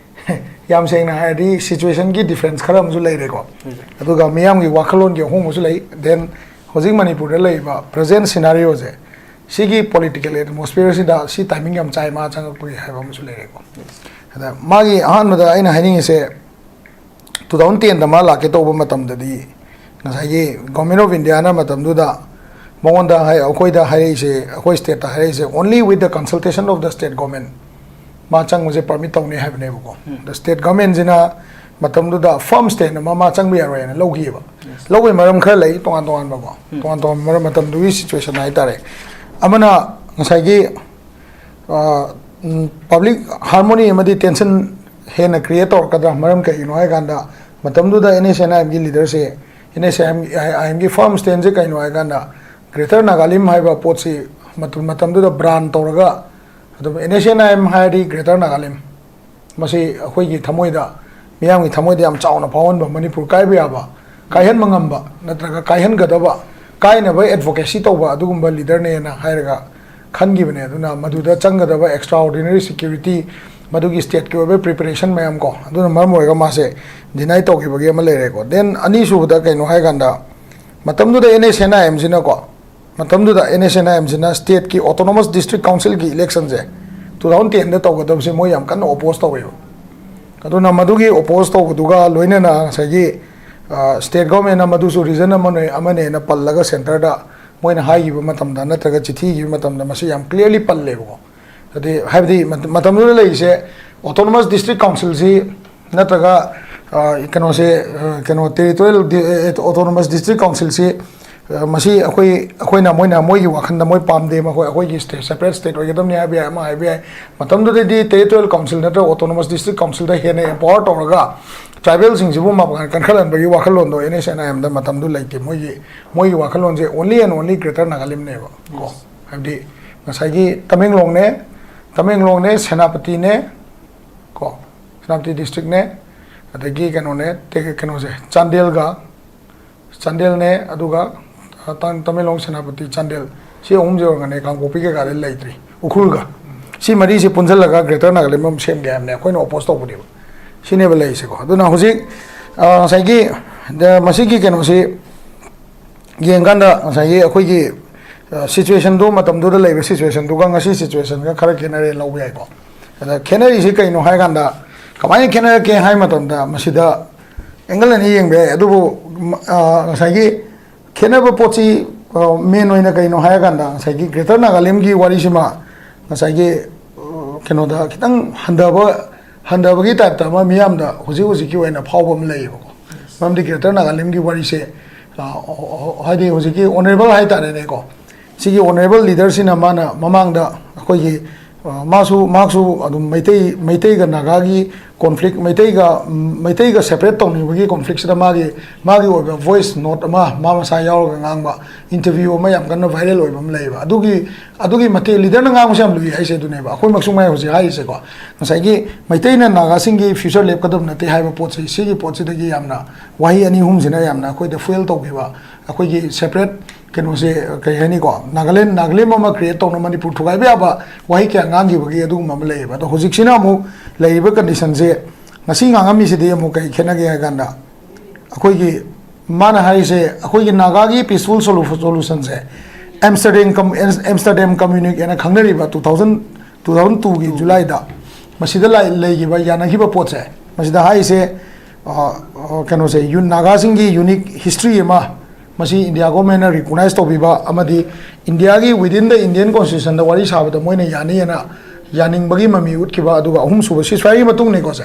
ꯌꯥꯝ ꯁꯦꯡꯅ ꯍꯥꯏꯔꯗꯤ ꯁꯤꯆꯨꯋꯦꯁꯟꯒꯤ ꯗꯤꯐ꯭ꯔꯦꯟꯁ ꯈꯔ ꯑꯃꯁꯨ ꯂꯩꯔꯦꯀꯣ꯫ ꯎꯝ꯫ ꯑꯗꯨꯒ ꯃꯤꯌꯥꯝꯒꯤ ꯋꯥꯈꯜꯂꯣꯟꯒꯤ ꯑꯍꯣꯡꯕꯁꯨ ꯂꯩ꯫ ꯗꯦꯟ ꯍꯧꯖꯤꯛ ꯃꯅꯤꯄꯨꯔꯗ ꯂꯩꯔꯤꯕ ꯄ꯭ꯔꯖꯦꯟ ꯁꯤꯅꯥꯔꯤꯑꯣꯁꯦ, ꯁꯤꯒꯤ ꯄꯣꯂꯤꯇꯤꯀꯦꯜ ꯑꯦꯠꯃꯣꯁꯐꯤꯌꯔꯁꯤꯗ ꯁꯤ ꯇꯥꯏꯃꯤꯡ ꯌꯥꯝ ꯆꯥꯏ ꯃꯥ ꯆꯪꯉꯛꯄꯒꯤ ꯍꯥꯏꯕ ꯑꯃꯁꯨ ꯂꯩꯔꯦꯀꯣ꯫ ꯑꯗ ꯃꯥꯒꯤ ꯑꯍꯥꯟꯕꯗ ꯑꯩꯅ ꯍꯥꯏꯅꯤꯡꯉꯤꯁꯦ, ꯇꯨ ꯊꯥꯎꯖꯟ ꯇꯦꯟꯗ ꯃꯥ ꯂꯥꯛꯀꯦ ꯇꯧꯕ ꯃꯇꯝꯗꯗꯤ ꯉꯁꯥꯏꯒꯤ ꯒꯣꯔꯃꯦꯟ ꯑꯣꯐ ꯏꯟꯗꯤꯌꯥꯅ ꯃꯇꯝꯗꯨꯗ ꯃꯉꯣꯟꯗ ꯍꯥꯏ-, ꯑꯩꯈꯣꯏꯗ ꯍꯥꯏꯔꯛꯏꯁꯦ, ꯑꯩꯈꯣꯏ ꯁ꯭ꯇꯦꯠꯇ ꯍꯥꯏꯔꯛꯏꯁꯦ, "Only with the consultation of the state government ꯃꯥ ꯆꯪꯕꯁꯦ ꯄꯔꯃꯤꯠ ꯇꯧꯅꯤ" ꯍꯥꯏꯕꯅꯦꯕꯀꯣ꯫ ꯎꯝ꯫ ꯑꯗ ꯁ꯭ꯇꯦꯠ ꯒꯚꯔꯟꯃꯦꯟꯁꯤꯅ ꯃꯇꯝꯗꯨꯗ ꯐꯥꯔꯝ ꯁ꯭ꯇꯦꯠ ꯑꯃ ꯃꯥ ꯆꯪꯕ ꯌꯥꯔꯣꯏ ꯍꯥꯏꯅ ꯂꯧꯈꯤꯑꯕ꯫ ꯌꯦꯁ꯫ ꯂꯧꯕꯒꯤ ꯃꯔꯝ ꯈꯔ ꯂꯩ, ꯇꯣꯉꯥꯟ ꯇꯣꯉꯥꯟꯕꯀꯣ꯫ ꯎꯝ꯫ ꯇꯣꯉꯥꯟ ꯇꯣꯉꯥꯟꯕ ꯃꯔꯝ, ꯃꯇꯝꯗꯨꯒꯤ ꯁꯤꯆꯨꯋꯦꯁꯟ ꯍꯥꯏꯇꯥꯔꯦ꯫ ꯑꯃꯅ ꯉꯁꯥꯏꯒꯤ, ꯑ, ꯎꯝ, ꯄꯕ꯭ꯂꯤꯛ ꯍꯥꯔꯃꯣꯅꯤ ꯑꯃꯗꯤ ꯇꯦꯟꯁꯟ ꯍꯦꯟꯅ ꯀ꯭ꯔꯤꯌꯦꯠ ꯇꯧꯔꯛꯀꯗ꯭ꯔꯥ? ꯃꯔꯝ ꯀꯩꯒꯤꯅꯣ ꯍꯥꯏ ꯀꯥꯟꯗ, ꯃꯇꯝꯗꯨꯗ ꯑꯦꯟ ꯑꯦꯁ ꯑꯦꯟ ꯑꯥꯏ ꯑꯦꯝꯒꯤ ꯂꯤꯗꯔꯁꯦ ꯑꯦꯟ ꯑꯦꯁ ꯑꯥꯏ ꯑꯦꯝꯒꯤ ꯐꯥꯔꯝ ꯁ꯭ꯇꯦꯟꯁꯦ ꯀꯩꯅꯣ ꯍꯥꯏꯀꯥꯟꯗ, ꯒ꯭ꯔꯦꯇꯔ ꯅꯥꯒꯥꯂꯤꯝ ꯍꯥꯏꯕ ꯄꯣꯠꯁꯤ ꯃꯇꯝ ꯃꯇꯝꯗꯨꯗ ꯕ꯭ꯔꯥꯟ ꯇꯧꯔꯒ, ꯑꯗꯨꯝ N S N I M ꯍꯥꯏꯔꯗꯤ ꯒ꯭ꯔꯦꯇꯔ ꯅꯥꯒꯥꯂꯤꯝ, ꯃꯁꯤ ꯑꯩꯈꯣꯏꯒꯤ ꯊꯃꯣꯏꯗ, ꯃꯤꯌꯥꯝꯒꯤ ꯊꯃꯣꯏꯗ ꯌꯥꯝ ꯆꯥꯎꯅ ꯐꯥꯎꯍꯟꯕ, ꯃꯅꯤꯄꯨꯔ ꯀꯥꯏꯕ ꯌꯥꯕ, ꯀꯥꯏꯍꯟꯕ ꯉꯝꯕ ꯅꯠꯇ꯭ꯔꯒ ꯀꯥꯏꯍꯟꯒꯗꯕ, ꯀꯥꯏꯅꯕ ꯑꯦꯗꯚꯣꯀꯦꯁꯤ ꯇꯧꯕ ꯑꯗꯨꯒꯨꯝꯕ ꯂꯤꯗꯔꯅꯦꯅ ꯍꯥꯏꯔꯒ ꯈꯟꯈꯤꯕꯅꯦ꯫ ꯑꯗꯨꯅ ꯃꯗꯨꯗ ꯆꯪꯒꯗꯕ ꯑꯦꯛꯁꯇ꯭ꯔꯥ ꯑꯣꯔꯗꯤꯅꯔꯤ ꯁꯦꯀ꯭ꯌꯨꯔꯤꯇꯤ, ꯃꯗꯨꯒꯤ ꯁ꯭ꯇꯦꯠꯀꯤ ꯑꯣꯏꯕ ꯄ꯭ꯔꯤꯄꯦꯔꯦꯁꯟ ꯃꯌꯥꯝ ꯀꯣ, ꯑꯗꯨꯅ ꯃꯔꯝ ꯑꯣꯏꯔꯒ ꯃꯥꯁꯦ ꯗꯤꯅꯥꯏ ꯇꯧꯈꯤꯕꯒꯤ ꯑꯃ ꯂꯩꯔꯦꯀꯣ꯫ ꯗꯦꯟ ꯑꯅꯤꯁꯨꯕꯗ ꯀꯩꯅꯣ ꯍꯥꯏꯀꯥꯟꯗ, ꯃꯇꯝꯗꯨꯗ ꯑꯦꯟ ꯑꯦꯁ ꯑꯦꯟ ꯑꯥꯏ ꯑꯦꯝꯁꯤꯅꯀꯣ, ꯃꯇꯝꯗꯨꯗ ꯑꯦꯟ ꯑꯦꯁ ꯑꯦꯟ ꯑꯥꯏ ꯑꯦꯝꯁꯤꯅ ꯁ꯭ꯇꯦꯠꯀꯤ ꯑꯣꯇꯣꯅꯣꯃꯁ ꯗꯤꯁꯇ꯭ꯔꯤꯛ ꯀꯥꯎꯟꯁꯤꯜꯒꯤ ꯏꯂꯦꯛꯁꯟꯁꯦ ꯇꯨ ꯊꯥꯎꯖꯟ ꯇꯦꯟꯗ ꯇꯧꯒꯗꯕꯁꯦ ꯃꯣꯏ ꯌꯥꯝ ꯀꯟꯅ ꯑꯣꯄꯣꯁ ꯇꯧꯋꯦꯕ꯫ ꯑꯗꯨꯅ ꯃꯗꯨꯒꯤ ꯑꯣꯄꯣꯁ ꯇꯧꯕꯗꯨꯒ ꯂꯣꯏꯅꯅ ꯉꯁꯥꯏꯒꯤ ꯁ꯭ꯇꯦꯠ ꯒꯣꯔꯃꯦꯟꯅ ꯃꯗꯨꯁꯨ ꯔꯤꯖꯟ ꯑꯃꯅꯦ, ꯑꯃꯅꯦꯅ ꯄꯜꯂꯒ ꯁꯦꯟꯇꯔꯗ ꯃꯣꯏꯅ ꯍꯥꯏꯈꯤꯕ ꯃꯇꯝꯗ ꯅꯠꯇ꯭ꯔꯒ ꯆꯤꯊꯤ ꯏꯈꯤꯕ ꯃꯇꯝꯗ ꯃꯁꯤ ꯌꯥꯝ ꯀ꯭ꯂꯤꯌꯥꯔꯂꯤ ꯄꯜꯂꯦꯕꯀꯣ꯫ ꯍꯥꯏꯗꯤ, ꯍꯥꯏꯕꯗꯤ ꯃꯇꯝꯗꯨꯗ ꯂꯩꯔꯤꯁꯦ ꯑꯣꯇꯣꯅꯣꯃꯁ ꯗꯤꯁꯇ꯭ꯔꯤꯛ ꯀꯥꯎꯟꯁꯤꯜꯁꯤ ꯅꯠꯇ꯭ꯔꯒ ꯀꯩꯅꯣꯁꯦ, ꯀꯩꯅꯣ, ꯇꯦꯔꯤꯇꯣꯔꯤꯌꯦꯜ ꯑꯣꯇꯣꯅꯣꯃꯁ ꯗꯤꯁꯇ꯭ꯔꯤꯛ ꯀꯥꯎꯟꯁꯤꯜꯁꯤ, ꯃꯁꯤ ꯑꯩꯈꯣꯏ, ꯑꯩꯈꯣꯏꯅ, ꯃꯣꯏꯅ, ꯃꯣꯏꯒꯤ ꯋꯥꯈꯜꯗ ꯃꯣꯏ ꯄꯥꯝꯗꯦ, ꯃꯈꯣꯏ ꯑꯩꯈꯣꯏꯒꯤ ꯁ꯭ꯇꯦꯠ, ꯁꯦꯄꯔꯦꯠ ꯁ꯭ꯇꯦꯠ ꯑꯣꯏꯒꯗꯕꯅꯤ ꯍꯥꯏꯕ ꯌꯥꯏ, ꯑꯃ ꯍꯥꯏꯕ ꯌꯥꯏ꯫ ꯃꯇꯝꯗꯨꯗꯗꯤ ꯇꯦꯔꯤꯇꯣꯔꯤꯌꯦꯜ ꯀꯥꯎꯟꯁꯤꯜ ꯅꯠꯇ꯭ꯔꯒ ꯑꯣꯇꯣꯅꯣꯃꯁ ꯗꯤꯁꯇ꯭ꯔꯤꯛ ꯀꯥꯎꯟꯁꯤꯜꯗ ꯍꯦꯟꯅ ꯑꯦꯝꯄꯥꯋꯔ ꯇꯧꯔꯒ ꯇ꯭ꯔꯥꯏꯕꯦꯜꯁꯤꯡꯁꯤꯕꯨ ꯃꯄꯥꯡꯒꯜ ꯀꯟꯈꯠꯍꯟꯕꯒꯤ ꯋꯥꯈꯜꯂꯣꯟꯗꯣ ꯑꯦꯟ ꯑꯦꯁ ꯑꯦꯟ ꯑꯥꯏ ꯑꯦꯝꯗ ꯃꯇꯝꯗꯨ ꯂꯩꯇꯦ꯫ ꯃꯣꯏꯒꯤ, ꯃꯣꯏꯒꯤ ꯋꯥꯈꯜꯂꯣꯟꯁꯦ only and only Greater Nagalimꯅꯦꯕ ꯀꯣ꯫ ꯍꯥꯏꯕꯗꯤ ꯉꯁꯥꯏꯒꯤ ꯇꯃꯦꯡꯂꯣꯡꯅꯦ, ꯇꯃꯦꯡꯂꯣꯡꯅꯦ, ꯁꯦꯅꯥꯄꯇꯤꯅꯦ ꯀꯣ, ꯁꯦꯅꯥꯄꯇꯤ ꯗꯤꯁꯇ꯭ꯔꯤꯛꯅꯦ, ꯑꯗꯒꯤ ꯀꯩꯅꯣꯅꯦ, ꯇꯦ-, ꯀꯩꯅꯣꯁꯦ, ꯆꯥꯟꯗꯦꯜꯒ, ꯆꯥꯟꯗꯦꯜꯅꯦ, ꯑꯗꯨꯒ, ꯑ, ꯇꯥꯡ-, ꯇꯃꯦꯡꯂꯣꯡ, ꯁꯦꯅꯥꯄꯇꯤ, ꯆꯥꯟꯗꯦꯜ, ꯁꯤ ꯑꯍꯨꯝꯁꯦ ꯑꯣꯏꯔꯝꯒꯅꯤ, ꯀꯥꯡꯄꯣꯛꯄꯤ ꯀꯩꯀꯥꯗꯤ ꯂꯩꯇ꯭ꯔꯤ, ꯎꯈ꯭ꯔꯨꯜꯒ꯫ ꯁꯤ ꯃꯔꯤꯁꯦ ꯄꯨꯟꯁꯤꯜꯂꯒ ꯒ꯭ꯔꯦꯇꯔ ꯅꯥꯒꯥꯂꯦꯟ ꯑꯃ ꯁꯦꯝꯒꯦ ꯍꯥꯏꯕꯅꯦ ꯑꯩꯈꯣꯏꯅ ꯑꯣꯄꯣꯁ ꯇꯧꯕꯅꯦꯕ꯫ ꯁꯤꯅꯦꯕ ꯂꯩꯔꯤꯁꯦꯀꯣ꯫ ꯑꯗꯨꯅ ꯍꯧꯖꯤꯛ, ꯑ, ꯉꯁꯥꯏꯒꯤ, ꯗ-, ꯃꯁꯤꯒꯤ ꯀꯩꯅꯣꯁꯤ ꯌꯦꯡꯀꯥꯟꯗ ꯉꯁꯥꯏꯒꯤ ꯑꯩꯈꯣꯏꯒꯤ, ꯑ, ꯁꯤꯆꯨꯋꯦꯁꯟꯗꯨ ꯃꯇꯝꯗꯨꯗ ꯂꯩꯕ ꯁꯤꯆꯨꯋꯦꯁꯟꯗꯨꯒ ꯉꯁꯤ ꯁꯤꯆꯨꯋꯦꯁꯟꯒ ꯈꯔ ꯈꯦꯠꯅꯔꯦ ꯂꯧꯕ ꯌꯥꯏꯀꯣ꯫ ꯑꯗ ꯈꯦꯠꯅꯔꯤꯁꯤ ꯀꯩꯅꯣ ꯍꯥꯏ ꯀꯥꯟꯗ, ꯀꯃꯥꯏꯅ ꯈꯦꯠꯅꯔꯛꯀꯦ ꯍꯥꯏ ꯃꯇꯝꯗ ꯃꯁꯤꯗ ꯑꯦꯡꯒꯜ ꯑꯅꯤ ꯌꯦꯡꯕ ꯌꯥꯏ꯫ ꯑꯗꯨꯕꯨ, ꯃ-, ꯑ, ꯉꯁꯥꯏꯒꯤ ꯈꯦꯠꯅꯕ ꯄꯣꯠꯁꯤ, ꯑ, ꯃꯦꯟ ꯑꯣꯏꯅ ꯀꯩꯅꯣ ꯍꯥꯏꯔꯀꯥꯟꯗ, ꯉꯁꯥꯏꯒꯤ ꯒ꯭ꯔꯦꯇꯔ ꯅꯥꯒꯥꯂꯦꯟꯒꯤ ꯋꯥꯔꯤꯁꯤꯃ ꯉꯁꯥꯏꯒꯤ, ꯑ, ꯀꯩꯅꯣꯗ ꯈꯤꯇꯪ ꯍꯟꯊꯕ, ꯍꯟꯊꯕꯒꯤ ꯇꯥꯏꯞꯇ ꯑꯃ ꯃꯤꯌꯥꯝꯗ ꯍꯧꯖꯤꯛ ꯍꯧꯖꯤꯛꯀꯤ ꯑꯣꯏꯅ ꯐꯥꯎꯕ ꯑꯃ ꯂꯩꯌꯦꯕꯀꯣ꯫ ꯃꯔꯝꯗꯤ ꯒ꯭ꯔꯦꯇꯔ ꯅꯥꯒꯥꯂꯦꯟꯒꯤ ꯋꯥꯔꯤꯁꯦ, ꯑ, ꯍꯥꯏꯗꯤ ꯍꯧꯖꯤꯛꯀꯤ ꯑꯣꯅꯔꯦꯕꯜ ꯍꯥꯏꯇꯥꯔꯦꯅꯦꯀꯣ, ꯁꯤꯒꯤ ꯑꯣꯅꯔꯦꯕꯜ ꯂꯤꯗꯔꯁꯤꯅ ꯃꯥꯅ ꯃꯃꯥꯡꯗ ꯑꯩꯈꯣꯏꯒꯤ ꯑ, ꯃꯥꯁꯨ ꯃꯍꯥꯛꯁꯨ ꯑꯗꯨꯝ ꯃꯩꯇꯩ ꯃꯩꯇꯩꯒ ꯅꯥꯒꯥꯒꯤ ꯀꯣꯟꯐ꯭ꯂꯤꯛ, ꯃꯩꯇꯩꯒ ꯎꯝ, ꯃꯩꯇꯩꯒ ꯁꯦꯄꯔꯦꯠ ꯇꯧꯅꯤꯡꯕꯒꯤ ꯀꯣꯟꯐ꯭ꯂꯤꯛꯁꯤꯗ ꯃꯥꯒꯤ ꯃꯥꯒꯤ ꯑꯣꯏꯕ ꯚꯣꯏꯁ ꯅꯣꯠ ꯑꯃ ꯃꯥ ꯃꯁꯥ ꯌꯥꯎꯔꯒ ꯉꯥꯡꯕ ꯏꯟꯇꯔꯚ꯭ꯌꯨ ꯑꯃ ꯌꯥꯝ ꯀꯟꯅ ꯚꯥꯏꯔꯦꯜ ꯑꯣꯏꯕ ꯑꯃ ꯂꯩꯌꯦꯕ꯫ ꯑꯗꯨꯒꯤ ꯑꯗꯨꯒꯤ ꯃꯇꯤꯛ ꯂꯤꯗꯔꯅ ꯉꯥꯡꯕꯁꯦ ꯌꯥꯝ ꯂꯨꯏ ꯍꯥꯏꯁꯦ ꯑꯗꯨꯅꯦꯕ꯫ ꯑꯩꯈꯣꯏꯃꯛꯁꯨ ꯉꯥꯏ ꯍꯧꯖꯤꯛ ꯍꯥꯏꯔꯤꯁꯦꯀꯣ, ꯉꯁꯥꯏꯒꯤ ꯃꯩꯇꯩꯅ ꯅꯥꯒꯥꯁꯤꯡꯒꯤ ꯐ꯭ꯌꯨꯆꯔ ꯂꯦꯞꯀꯗꯕ ꯅꯠꯇꯦ ꯍꯥꯏꯕ ꯄꯣꯠꯁꯦ, ꯁꯤꯒꯤ ꯄꯣꯠꯁꯤꯗꯒꯤ ꯌꯥꯝꯅ ꯋꯥꯍꯩ ꯑꯅꯤ ꯑꯍꯨꯝꯁꯤꯅ ꯌꯥꯝꯅ ꯑꯩꯈꯣꯏꯗ ꯐꯨꯑꯦꯜ ꯇꯧꯈꯤꯕ, ꯑꯩꯈꯣꯏꯒꯤ ꯁꯦꯄꯔꯦꯠ ꯀꯩꯅꯣꯁꯦ, ꯀꯩ ꯍꯥꯏꯅꯤꯀꯣ, ꯅꯥꯒꯥꯂꯦꯟ ꯅꯥꯒꯥꯂꯦꯟ ꯑꯃ ꯀ꯭ꯔꯤꯌꯦꯠ ꯇꯧꯅ ꯃꯅꯤꯄꯨꯔ ꯊꯨꯒꯥꯏꯕ ꯌꯥꯕ ꯋꯥꯍꯩ ꯀꯌꯥ ꯉꯥꯡꯈꯤꯕꯒꯤ ꯑꯗꯨꯒꯨꯝꯕ ꯑꯃ ꯂꯩꯌꯦꯕ꯫ ꯑꯗꯣ ꯍꯧꯖꯤꯛꯁꯤꯅ ꯑꯃꯨꯛ ꯂꯩꯔꯤꯕ ꯀꯟꯗꯤꯁꯟꯁꯦ, ꯉꯁꯤ ꯉꯥꯡꯉꯝꯃꯤꯁꯤꯗꯤ ꯑꯃꯨꯛ ꯀꯩ ꯈꯦꯠꯅꯒꯦ ꯍꯥꯏ ꯀꯥꯟꯗ, ꯑꯩꯈꯣꯏꯒꯤ ꯃꯥꯅ ꯍꯥꯏꯔꯤꯁꯦ ꯑꯩꯈꯣꯏꯒꯤ ꯅꯥꯒꯥꯒꯤ ꯄꯤꯁꯐꯨꯜ ꯁꯣꯂꯨꯁꯟꯁꯦ ꯑꯦꯝꯁꯇꯔꯗꯦꯝ ꯑꯦꯝꯁꯇꯔꯗꯦꯝ ꯀꯝꯃ꯭ꯌꯨꯅꯤꯛ ꯍꯥꯏꯅ ꯈꯪꯅꯔꯤꯕ ꯇꯨ ꯊꯥꯎꯖꯟ ꯇꯨ ꯊꯥꯎꯖꯟ ꯇꯨꯒꯤ ꯖꯨꯂꯥꯏꯗ ꯃꯁꯤꯗ ꯂꯩꯈꯤꯕ ꯌꯥꯅꯈꯤꯕ ꯄꯣꯠꯁꯦ, ꯃꯁꯤꯗ ꯍꯥꯏꯔꯤꯁꯦ ꯀꯩꯅꯣꯁꯦ, ꯅꯥꯒꯥꯁꯤꯡꯒꯤ ꯌꯨꯅꯤꯛ ꯍꯤꯁꯇ꯭ꯔꯤ ꯑꯃ ꯃꯁꯤ ꯏꯟꯗꯤꯌꯥ ꯒꯣꯔꯃꯦꯟꯅ ꯔꯤꯀꯣꯛꯅꯥꯏꯖ ꯇꯧꯕꯤꯕ ꯑꯃꯗꯤ ꯏꯟꯗꯤꯌꯥꯒꯤ ꯋꯤꯗꯤꯟ ꯗ ꯏꯟꯗꯤꯌꯟ ꯀꯣꯟꯁꯇꯤꯇ꯭ꯌꯨꯁꯟꯗ ꯋꯥꯔꯤ ꯁꯥꯕꯗ ꯃꯣꯏꯅ ꯌꯥꯅꯤꯅ ꯌꯥꯅꯤꯡꯕꯒꯤ ꯃꯃꯤ ꯎꯠꯈꯤꯕ꯫ ꯑꯗꯨꯒ ꯑꯍꯨꯝꯁꯨꯕ ꯁꯤꯁꯐꯥꯏꯌꯔꯒꯤ ꯃꯇꯨꯡꯅꯤꯀꯣ ꯁꯦ,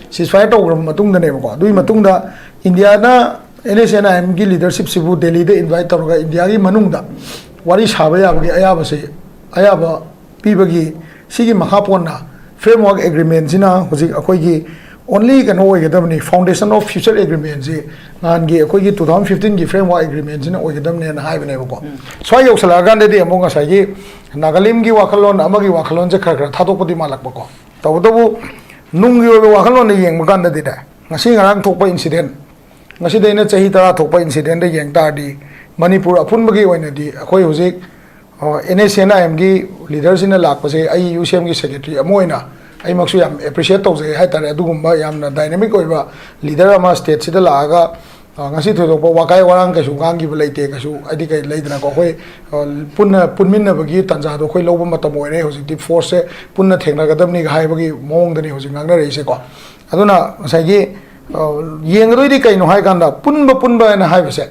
ꯁꯤꯁꯐꯥꯏꯌꯔ ꯇꯧꯈ꯭ꯔꯕ ꯃꯇꯨꯡꯗꯅꯦꯕꯀꯣ꯫ ꯑꯗꯨꯒꯤ ꯃꯇꯨꯡꯗ ꯏꯟꯗꯤꯌꯥꯅ ꯑꯦꯟ ꯑꯦꯁ ꯑꯦꯟ ꯑꯥꯏ ꯑꯦꯝꯒꯤ ꯂꯤꯗꯔꯁꯤꯞꯁꯤꯕꯨ ꯗꯦꯜꯂꯤꯗ ꯏꯟꯚꯥꯏꯠ ꯇꯧꯔꯒ ꯏꯟꯗꯤꯌꯥꯒꯤ ꯃꯅꯨꯡꯗ ꯋꯥꯔꯤ ꯁꯥꯕ ꯌꯥꯕꯒꯤ ꯑꯌꯥꯕꯁꯦ, ꯑꯌꯥꯕ ꯄꯤꯕꯒꯤ, ꯁꯤꯒꯤ ꯃꯈꯥ ꯄꯣꯟꯅ ꯐ꯭ꯔꯦꯝꯋꯥꯔꯛ ꯑꯦꯒ꯭ꯔꯤꯃꯦꯟꯁꯤꯅ ꯍꯧꯖꯤꯛ ꯑꯩꯈꯣꯏꯒꯤ ꯑꯣꯟꯂꯤ ꯀꯩꯅꯣ ꯑꯣꯏꯒꯗꯕꯅꯤ, foundation of future agreementꯁꯤ ꯅꯍꯥꯟꯒꯤ ꯑꯩꯈꯣꯏꯒꯤ ꯇꯨ ꯊꯥꯎꯖꯟ ꯐꯤꯐꯇꯤꯟꯒꯤ ꯐ꯭ꯔꯦꯝꯋꯥꯔꯛ ꯑꯦꯒ꯭ꯔꯤꯃꯦꯟꯁꯤꯅ ꯑꯣꯏꯒꯗꯕꯅꯦꯅ ꯍꯥꯏꯕꯅꯦꯕꯀꯣ꯫ ꯁ꯭ꯋꯥꯏ ꯌꯧꯁꯜꯂꯛꯑꯀꯥꯟꯗꯗꯤ ꯑꯃꯨꯛ ꯉꯁꯥꯏꯒꯤ ꯅꯥꯒꯥꯂꯦꯟꯒꯤ ꯋꯥꯈꯜꯂꯣꯟ ꯑꯃꯒꯤ ꯋꯥꯈꯜꯂꯣꯟꯁꯦ ꯈꯔ ꯈꯔ ꯊꯥꯗꯣꯛꯄꯗꯤ ꯃꯥꯜꯂꯛꯄꯀꯣ꯫ ꯇꯧꯕꯇꯕꯨ ꯅꯨꯡꯒꯤ ꯑꯣꯏꯕ ꯋꯥꯈꯜꯂꯣꯟꯗ ꯌꯦꯡꯕ ꯀꯥꯟꯗꯗꯤꯅꯦ, ꯉꯁꯤ ꯉꯔꯥꯡ ꯊꯣꯛꯄ ꯏꯟꯁꯤꯗꯦꯟ, ꯉꯁꯤꯗꯩꯅ ꯆꯍꯤ ꯇꯔꯥ ꯊꯣꯛꯄ ꯏꯟꯁꯤꯗꯦꯟꯗ ꯌꯦꯡ ꯇꯥꯔꯗꯤ, ꯃꯅꯤꯄꯨꯔ ꯑꯄꯨꯟꯕꯒꯤ ꯑꯣꯏꯅꯗꯤ ꯑꯩꯈꯣꯏ ꯍꯧꯖꯤꯛ ꯑꯦꯟ ꯑꯦꯁ ꯑꯦꯟ ꯑꯥꯏ ꯑꯦꯝꯒꯤ ꯂꯤꯗꯔꯁꯤꯅ ꯂꯥꯛꯄꯁꯦ, ꯑꯩ ꯌꯨ ꯁꯤ ꯑꯦꯝꯒꯤ ꯁꯦꯀ꯭ꯔꯦꯇꯔꯤ ꯑꯃ ꯑꯣꯏꯅ ꯑꯩꯃꯛꯁꯨ ꯌꯥꯝ ꯑꯦꯄ꯭ꯔꯤꯁꯤꯌꯦꯠ ꯇꯧꯖꯩ ꯍꯥꯏꯇꯥꯔꯦ꯫ ꯑꯗꯨꯒꯨꯝꯕ ꯌꯥꯝꯅ ꯗꯥꯏꯅꯥꯃꯤꯛ ꯑꯣꯏꯕ ꯂꯤꯗꯔ ꯑꯃ ꯁ꯭ꯇꯦꯠꯁꯤꯗ ꯂꯥꯛꯑꯒ, ꯑ, ꯉꯁꯤ ꯊꯣꯏꯗꯣꯛꯄ ꯋꯥꯀꯥꯏ ꯋꯥꯔꯥꯡ ꯀꯩꯁꯨ ꯉꯥꯡꯈꯤꯕ ꯂꯩꯇꯦ꯫ ꯀꯩꯁꯨ ꯍꯥꯏꯗꯤ ꯀꯩ ꯂꯩꯗꯅꯀꯣ, ꯑꯩꯈꯣꯏ, ꯑ, ꯄꯨꯟꯅ ꯄꯨꯟꯃꯤꯟꯅꯕꯒꯤ ꯇꯥꯟꯖꯥꯗꯣ ꯑꯩꯈꯣꯏ ꯂꯧꯕ ꯃꯇꯝ ꯑꯣꯏꯔꯦ꯫ ꯍꯧꯖꯤꯛꯇꯤ ꯐꯣꯔꯁꯁꯦ ꯄꯨꯟꯅ ꯊꯦꯡꯅꯒꯗꯕꯅꯤꯒ ꯍꯥꯏꯕꯒꯤ ꯃꯑꯣꯡꯗꯅꯤ ꯍꯧꯖꯤꯛ ꯉꯥꯡꯅꯔꯛꯏꯁꯦꯀꯣ꯫ ꯑꯗꯨꯅ ꯉꯁꯥꯏꯒꯤ, ꯑ, ꯌꯦꯡꯒꯗꯣꯏꯗꯤ ꯀꯩꯅꯣ ꯍꯥꯏꯀꯥꯟꯗ, ꯄꯨꯟꯕ ꯄꯨꯟꯕ ꯍꯥꯏꯅ ꯍꯥꯏꯕꯁꯦ,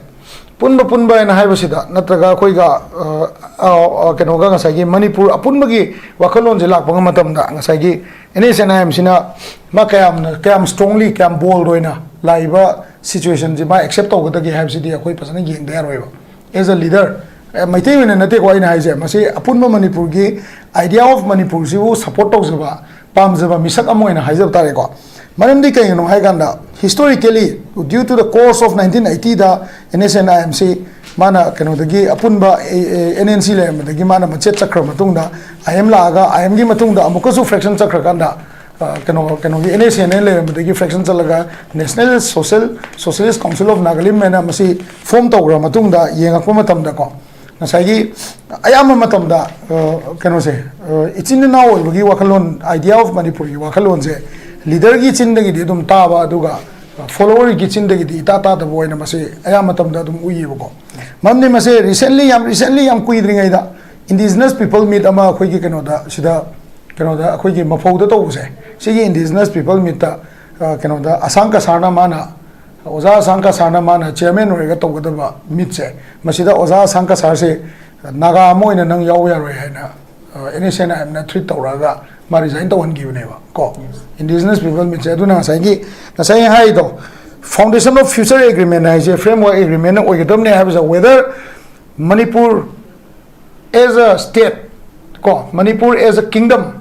ꯄꯨꯟꯕ ꯄꯨꯟꯕ ꯍꯥꯏꯅ ꯍꯥꯏꯕꯁꯤꯗ ꯅꯠꯇ꯭ꯔꯒ ꯑꯩꯈꯣꯏꯒ, ꯑ, ꯑ, ꯑ, ꯀꯩꯅꯣꯒ, ꯉꯁꯥꯏꯒꯤ ꯃꯅꯤꯄꯨꯔ ꯑꯄꯨꯟꯕꯒꯤ ꯋꯥꯈꯜꯂꯣꯟꯁꯦ ꯂꯥꯛꯄ ꯃꯇꯝꯗ, ꯉꯁꯥꯏꯒꯤ ꯑꯦꯟ ꯑꯦꯁ ꯑꯦꯟ ꯑꯥꯏ ꯑꯦꯝꯁꯤꯅ ꯃꯥ ꯀꯌꯥꯝꯅ, ꯀꯌꯥꯝ ꯁ꯭ꯇꯔꯣꯡꯂꯤ, ꯀꯌꯥꯝ ꯕꯣꯜꯗ ꯑꯣꯏꯅ ꯂꯥꯛꯏꯕ ꯁꯤꯆꯨꯋꯦꯁꯟꯁꯦ ꯃꯥ ꯑꯦꯛꯁꯦꯞ ꯇꯧꯒꯗꯒꯦ ꯍꯥꯏꯕꯁꯤꯗꯤ ꯑꯩꯈꯣꯏ ꯐꯖꯅ ꯌꯦꯡꯗ ꯌꯥꯔꯣꯏꯕ꯫ ꯑꯦꯖ ꯑ ꯂꯤꯗꯔ, ꯑꯦ, ꯃꯩꯇꯩ ꯑꯣꯏꯅ ꯅꯠꯇꯦꯀꯣ ꯑꯩꯅ ꯍꯥꯏꯁꯦ, ꯃꯁꯤ ꯑꯄꯨꯟꯕ ꯃꯅꯤꯄꯨꯔꯒꯤ idea of ꯃꯅꯤꯄꯨꯔꯁꯤꯕꯨ support ꯇꯧꯖꯕ, ꯄꯥꯝꯖꯕ ꯃꯤꯁꯛ ꯑꯃ ꯑꯣꯏꯅ ꯍꯥꯏꯖꯕ ꯇꯥꯔꯦꯀꯣ꯫ ꯃꯔꯝꯗꯤ ꯀꯩꯒꯤꯅꯣ ꯍꯥꯏ ꯀꯥꯟꯗ, historically, due to the course of nineteen eighty the NSCN IM ꯁꯤ ꯃꯥꯅ ꯀꯩꯅꯣꯗꯒꯤ, ꯑꯄꯨꯟꯕ NNC ꯂꯩꯔꯝꯕꯗꯒꯤ ꯃꯥꯅ ꯃꯆꯦꯠ ꯆꯠꯈ꯭ꯔ ꯃꯇꯨꯡꯗ, IM ꯂꯥꯛꯑꯒ, IM ꯒꯤ ꯃꯇꯨꯡꯗ ꯑꯃꯨꯛꯀꯁꯨ fraction ꯆꯠꯈ꯭ꯔꯀꯥꯟꯗ, ꯑ, ꯀꯩꯅꯣ, ꯀꯩꯅꯣꯒꯤ NSCN ꯂꯩꯔꯝꯕꯗꯒꯤ fraction ꯆꯠꯂꯒ National Social, Socialist Council of Nagalim ꯍꯥꯏꯅ ꯃꯁꯤ form ꯇꯧꯈ꯭ꯔ ꯃꯇꯨꯡꯗ ꯌꯦꯡꯉꯛꯄ ꯃꯇꯝꯗꯀꯣ, ꯉꯁꯥꯏꯒꯤ ꯑꯌꯥꯝꯕ ꯃꯇꯝꯗ, ꯑ, ꯀꯩꯅꯣꯁꯦ, ꯑ, ꯏꯆꯤꯟ ꯏꯅꯥꯎ ꯑꯣꯏꯕꯒꯤ ꯋꯥꯈꯜꯂꯣꯟ, idea of ꯃꯅꯤꯄꯨꯔꯒꯤ ꯋꯥꯈꯜꯂꯣꯟꯁꯦ leader ꯒꯤ ꯆꯤꯟꯗꯒꯤꯗꯤ ꯑꯗꯨꯝ ꯇꯥꯕ, ꯑꯗꯨꯒ follower ꯒꯤ ꯆꯤꯟꯗꯒꯤꯗꯤ ꯏꯇꯥ ꯇꯥꯗꯕ ꯑꯣꯏꯅ ꯃꯁꯤ ꯑꯌꯥꯝꯕ ꯃꯇꯝꯗ ꯑꯗꯨꯝ ꯎꯏꯌꯦꯕꯀꯣ꯫ ꯃꯔꯝꯗꯤ ꯃꯁꯦ recently, ꯌꯥꯝ recently, ꯌꯥꯝ ꯀꯨꯏꯗ꯭ꯔꯤꯉꯩꯗ Indigenous People Meet ꯑꯃ ꯑꯩꯈꯣꯏꯒꯤ ꯀꯩꯅꯣꯗ, ꯁꯤꯗ, ꯀꯩꯅꯣꯗ, ꯑꯩꯈꯣꯏꯒꯤ ꯃꯐꯧꯗ ꯇꯧꯕꯁꯦ, ꯁꯤꯒꯤ Indigenous People Meet ꯇ, ꯑ, ꯀꯩꯅꯣꯗ, ꯑꯁꯥꯡ ꯀꯁꯥꯔꯅ ꯃꯥꯅ, ꯑꯣꯖꯥ ꯑꯁꯥꯡ ꯀꯁꯥꯔꯅ ꯃꯥꯅ chairman ꯑꯣꯏꯔꯒ ꯇꯧꯒꯗꯕ meet ꯁꯦ, ꯃꯁꯤꯗ ꯑꯣꯖꯥ ꯑꯁꯥꯡ ꯀꯁꯥꯔꯁꯦ ꯅꯥꯒꯥ ꯑꯃ ꯑꯣꯏꯅ ꯅꯪ ꯌꯥꯎꯕ ꯌꯥꯔꯣꯏ ꯍꯥꯏꯅ, ꯑ, NSCN IM ꯅ threat ꯇꯧꯔꯛꯑꯒ ꯃꯥ resign ꯇꯧꯍꯟꯈꯤꯕꯅꯦꯕ ꯀꯣ꯫ Indigenous People Meet ꯁꯦ꯫ ꯑꯗꯨꯅ ꯉꯁꯥꯏꯒꯤ, ꯉꯁꯥꯏ ꯍꯥꯏꯗꯣ, Foundation of Future Agreement ꯍꯥꯏꯁꯦ framework agreement ꯑꯣꯏꯒꯗꯕꯅꯦ ꯍꯥꯏꯕꯁꯦ, whether Manipur as a state, ꯀꯣ, Manipur as a kingdom,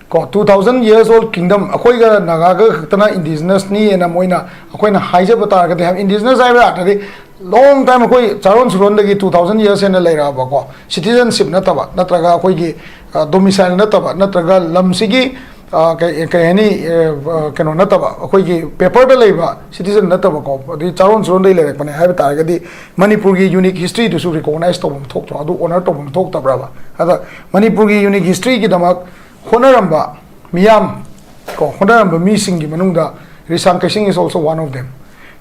ꯀꯣ, two thousand years old kingdom, ꯑꯩꯈꯣꯏꯒ ꯅꯥꯒꯥꯒ ꯈꯛꯇꯅ indigenous ꯅꯤꯅ ꯃꯣꯏꯅ, ꯑꯩꯈꯣꯏꯅ ꯍꯥꯏꯖꯕ ꯇꯥꯔꯒꯗꯤ, ꯍꯥꯏꯕ indigenous ꯍꯥꯏꯕ ꯑꯥꯔꯊꯗꯤ long time, ꯑꯩꯈꯣꯏ ꯆꯥꯔꯣꯟ ꯁꯨꯔꯣꯟꯗꯒꯤ two thousand years ꯍꯦꯟꯅ ꯂꯩꯔꯛꯑꯕꯀꯣ, citizenship ꯅꯠꯇꯕ, ꯅꯠꯇ꯭ꯔꯒ ꯑꯩꯈꯣꯏꯒꯤ, ꯑ, domicile ꯅꯠꯇꯕ, ꯅꯠꯇ꯭ꯔꯒ ꯂꯝꯁꯤꯒꯤ, ꯑ, ꯀꯩ, ꯀꯩ ꯍꯥꯏꯅꯤ, ꯑ, ꯑ, ꯀꯩꯅꯣ ꯅꯠꯇꯕ, ꯑꯩꯈꯣꯏꯒꯤ paper ꯗ ꯂꯩꯕ citizen ꯅꯠꯇꯕꯀꯣ, ꯑꯗꯩ ꯆꯥꯔꯣꯟ ꯁꯨꯔꯣꯟꯗꯒꯤ ꯂꯩꯔꯛꯄꯅꯦ ꯍꯥꯏꯕ ꯇꯥꯔꯒꯗꯤ, ꯃꯅꯤꯄꯨꯔꯒꯤ unique history ꯗꯨꯁꯨ recognize ꯇꯧꯐꯝ ꯊꯣꯛꯇ꯭ꯔꯣ? ꯑꯗꯨ honour ꯇꯧꯐꯝ ꯊꯣꯛꯇꯕ꯭ꯔꯕ? ꯑꯗ ꯃꯅꯤꯄꯨꯔꯒꯤ unique history ꯒꯤꯗꯃꯛ ꯍꯣꯠꯅꯔꯝꯕ ꯃꯤꯌꯥꯝ, ꯀꯣ, ꯍꯣꯠꯅꯔꯝꯕ ꯃꯤꯁꯤꯡꯒꯤ ꯃꯅꯨꯡꯗ ꯔꯤꯁꯥꯡ ꯀꯩꯁꯤꯡ is also one of them.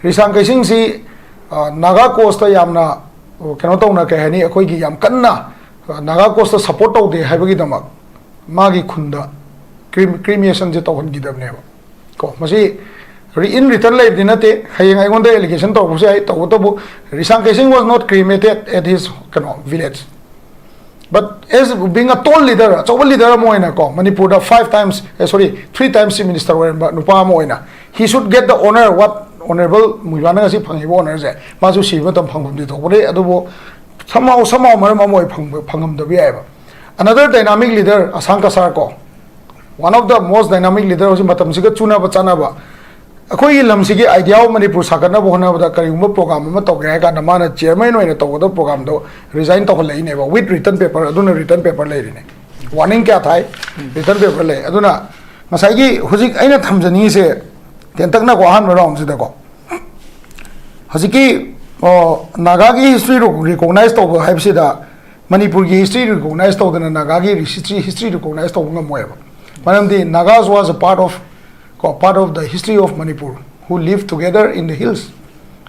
ꯔꯤꯁꯥꯡ ꯀꯩꯁꯤꯡꯁꯤ, ꯑ, ꯅꯥꯒꯥ cause ꯇ ꯌꯥꯝꯅ, ꯑ, ꯀꯩꯅꯣ ꯇꯧꯅ, ꯀꯩ ꯍꯥꯏꯅꯤ, ꯑꯩꯈꯣꯏꯒꯤ ꯌꯥꯝ ꯀꯟꯅ, ꯑ, ꯅꯥꯒꯥ cause ꯇ support ꯇꯧꯗꯦ ꯍꯥꯏꯕꯒꯤꯗꯃꯛ ꯃꯥꯒꯤ ꯈꯨꯟꯗ crem-, cremation ꯁꯦ ꯇꯧꯍꯟꯈꯤꯗꯕꯅꯦꯕ꯫ ꯀꯣ, ꯃꯁꯤ ꯔꯤ-, in written ꯂꯩꯕꯗꯤ ꯅꯠꯇꯦ, ꯍꯌꯦꯡ ꯑꯩꯉꯣꯟꯗ allegation ꯇꯧꯔꯛꯄꯁꯨ ꯌꯥꯏ, ꯇꯧꯕꯇꯕꯨ ꯔꯤꯁꯥꯡ ꯀꯩꯁꯤꯡ was not cremated at his, ꯀꯩꯅꯣ, village. But as being a tall leader, ꯑꯆꯧꯕ leader ꯑꯃ ꯑꯣꯏꯅꯀꯣ, ꯃꯅꯤꯄꯨꯔꯗ five times, ꯑꯦ, sorry, three times chief minister ꯑꯣꯏꯔꯝꯕ ꯅꯨꯄꯥ ꯑꯃ ꯑꯣꯏꯅ, he should get the honour what Honourable ꯃꯨꯏꯕꯥꯅ ꯉꯁꯤ ꯐꯪꯉꯤꯕ honour ꯁꯦ, ꯃꯥꯁꯨ ꯁꯤꯕ ꯃꯇꯝ ꯐꯪꯐꯝꯗꯤ ꯊꯣꯛꯄꯅꯤ, ꯑꯗꯨꯕꯨ somehow somehow ꯃꯔꯝ ꯑꯃ ꯑꯣꯏ ꯐꯪꯕ ꯐꯪꯉꯝꯗꯕ ꯌꯥꯏꯑꯕ꯫ Another dynamic leader, ꯑꯁꯥꯡ ꯀꯁꯥꯔ ꯀꯣ, one of the most dynamic leader, ꯍꯧꯖꯤꯛ ꯃꯇꯝꯁꯤꯒ ꯆꯨꯅꯕ ꯆꯥꯅꯕ, ꯑꯩꯈꯣꯏꯒꯤ ꯂꯝꯁꯤꯒꯤ idea of ꯃꯅꯤꯄꯨꯔ ꯁꯥꯒꯠꯅꯕ ꯍꯣꯠꯅꯕꯗ ꯀꯔꯤꯒꯨꯝꯕ program ꯑꯃ ꯇꯧꯒꯦ ꯍꯥꯏ ꯀꯥꯟꯗ ꯃꯥꯅ chairman ꯑꯣꯏꯅ ꯇꯧꯒꯗꯕ programꯗꯣ resign ꯇꯧꯍꯜꯂꯛꯏꯅꯦꯕ, with written paper꯫ ꯑꯗꯨꯅ written paper ꯂꯩꯔꯤꯅꯦ, warning ꯀꯌꯥ ꯊꯥꯏ, written paper ꯂꯩ꯫ ꯑꯗꯨꯅ ꯉꯁꯥꯏꯒꯤ ꯍꯧꯖꯤꯛ ꯑꯩꯅ ꯊꯝꯖꯅꯤꯡꯉꯤꯁꯦ ꯇꯦꯟꯇꯛꯅꯀꯣ, ꯑꯍꯥꯟꯕ roundꯁꯤꯗꯀꯣ, ꯍꯧꯖꯤꯛꯀꯤ, ꯑꯣ, ꯅꯥꯒꯥꯒꯤ history recognize ꯇꯧꯕ ꯍꯥꯏꯕꯁꯤꯗ ꯃꯅꯤꯄꯨꯔꯒꯤ history recognize ꯇꯧꯗꯅ ꯅꯥꯒꯥꯒꯤ history, history recognize ꯇꯧꯕ ꯉꯝꯃꯣꯏꯕ꯫ ꯃꯔꯝꯗꯤ Nagas was a part of, ꯀꯣ, part of the history of Manipur, who live together in the hills,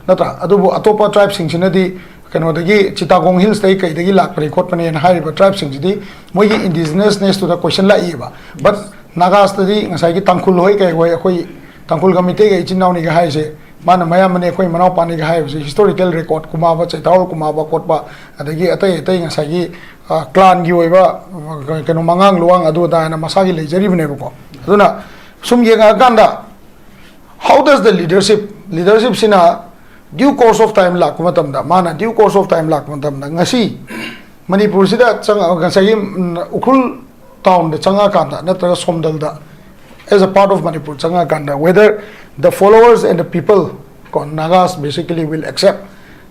ꯅꯠꯇ꯭ꯔꯥ? ꯑꯗꯨꯕꯨ ꯑꯇꯣꯞꯄ tribeꯁꯤꯡꯁꯤꯅꯗꯤ ꯀꯩꯅꯣꯗꯒꯤ, ꯆꯤꯇꯥꯒꯣꯡ hillsꯇꯒꯤ ꯀꯩꯗꯒꯤ ꯂꯥꯛꯄꯅꯤ ꯈꯣꯠꯄꯅꯦꯅ ꯍꯥꯏꯔꯤꯕ tribeꯁꯤꯡꯁꯤꯗꯤ ꯃꯣꯏꯒꯤ indigenousnessꯇꯨꯗ question ꯂꯥꯛꯏꯕ꯫ But Nagasꯇꯗꯤ ꯉꯁꯥꯏꯒꯤ ꯇꯥꯡꯈꯨꯜ ꯍꯣꯏ ꯀꯩ ꯍꯣꯏ, ꯑꯩꯈꯣꯏ ꯇꯥꯡꯈꯨꯜꯒ ꯃꯤꯇꯩꯒ ꯏꯆꯤꯟ ꯏꯅꯥꯎꯅꯤꯒ ꯍꯥꯏꯔꯤꯁꯦ, ꯃꯥꯅ ꯃꯌꯥꯝꯕꯅꯦ, ꯑꯩꯈꯣꯏ ꯃꯅꯥꯎꯄꯥꯅꯤꯒ ꯍꯥꯏꯔꯤꯕꯁꯦ historical record, ꯀꯨꯃꯥꯕ, ꯆꯩꯊꯥꯔꯣꯜ ꯀꯨꯃꯥꯕ ꯈꯣꯠꯄ, ꯑꯗꯒꯤ ꯑꯇꯩ ꯑꯇꯩ ꯉꯁꯥꯏꯒꯤ, ꯑ, clanꯒꯤ ꯑꯣꯏꯕ, ꯑ, ꯀꯩꯅꯣ, ꯃꯉꯥꯡ ꯂꯨꯋꯥꯡ ꯑꯗꯨ ꯑꯗꯥ ꯍꯥꯏꯅ ꯃꯁꯥꯒꯤ ꯂꯩꯖꯔꯤꯕꯅꯦꯕꯀꯣ꯫ ꯑꯗꯨꯅ ꯁꯨꯝ ꯌꯦꯡꯉꯛꯑꯀꯥꯟꯗ, how does the leadership, leadershipꯁꯤꯅ due course of time ꯂꯥꯛꯄ ꯃꯇꯝꯗ, ꯃꯥꯅ due course of time ꯂꯥꯛꯄ ꯃꯇꯝꯗ, ꯉꯁꯤ ꯃꯅꯤꯄꯨꯔꯁꯤꯗ ꯆꯪꯉ-, ꯉꯁꯥꯏꯒꯤ, ꯎꯝ, ꯎꯈ꯭ꯔꯨꯜ townꯗ ꯆꯪꯉꯛꯑꯀꯥꯟꯗ ꯅꯠꯇ꯭ꯔꯒ ꯁꯣꯝꯗꯜꯗ, as a part of Manipur ꯆꯪꯉꯛꯑꯀꯥꯟꯗ, whether the followers and the people, ꯀꯣ, Nagas basically will accept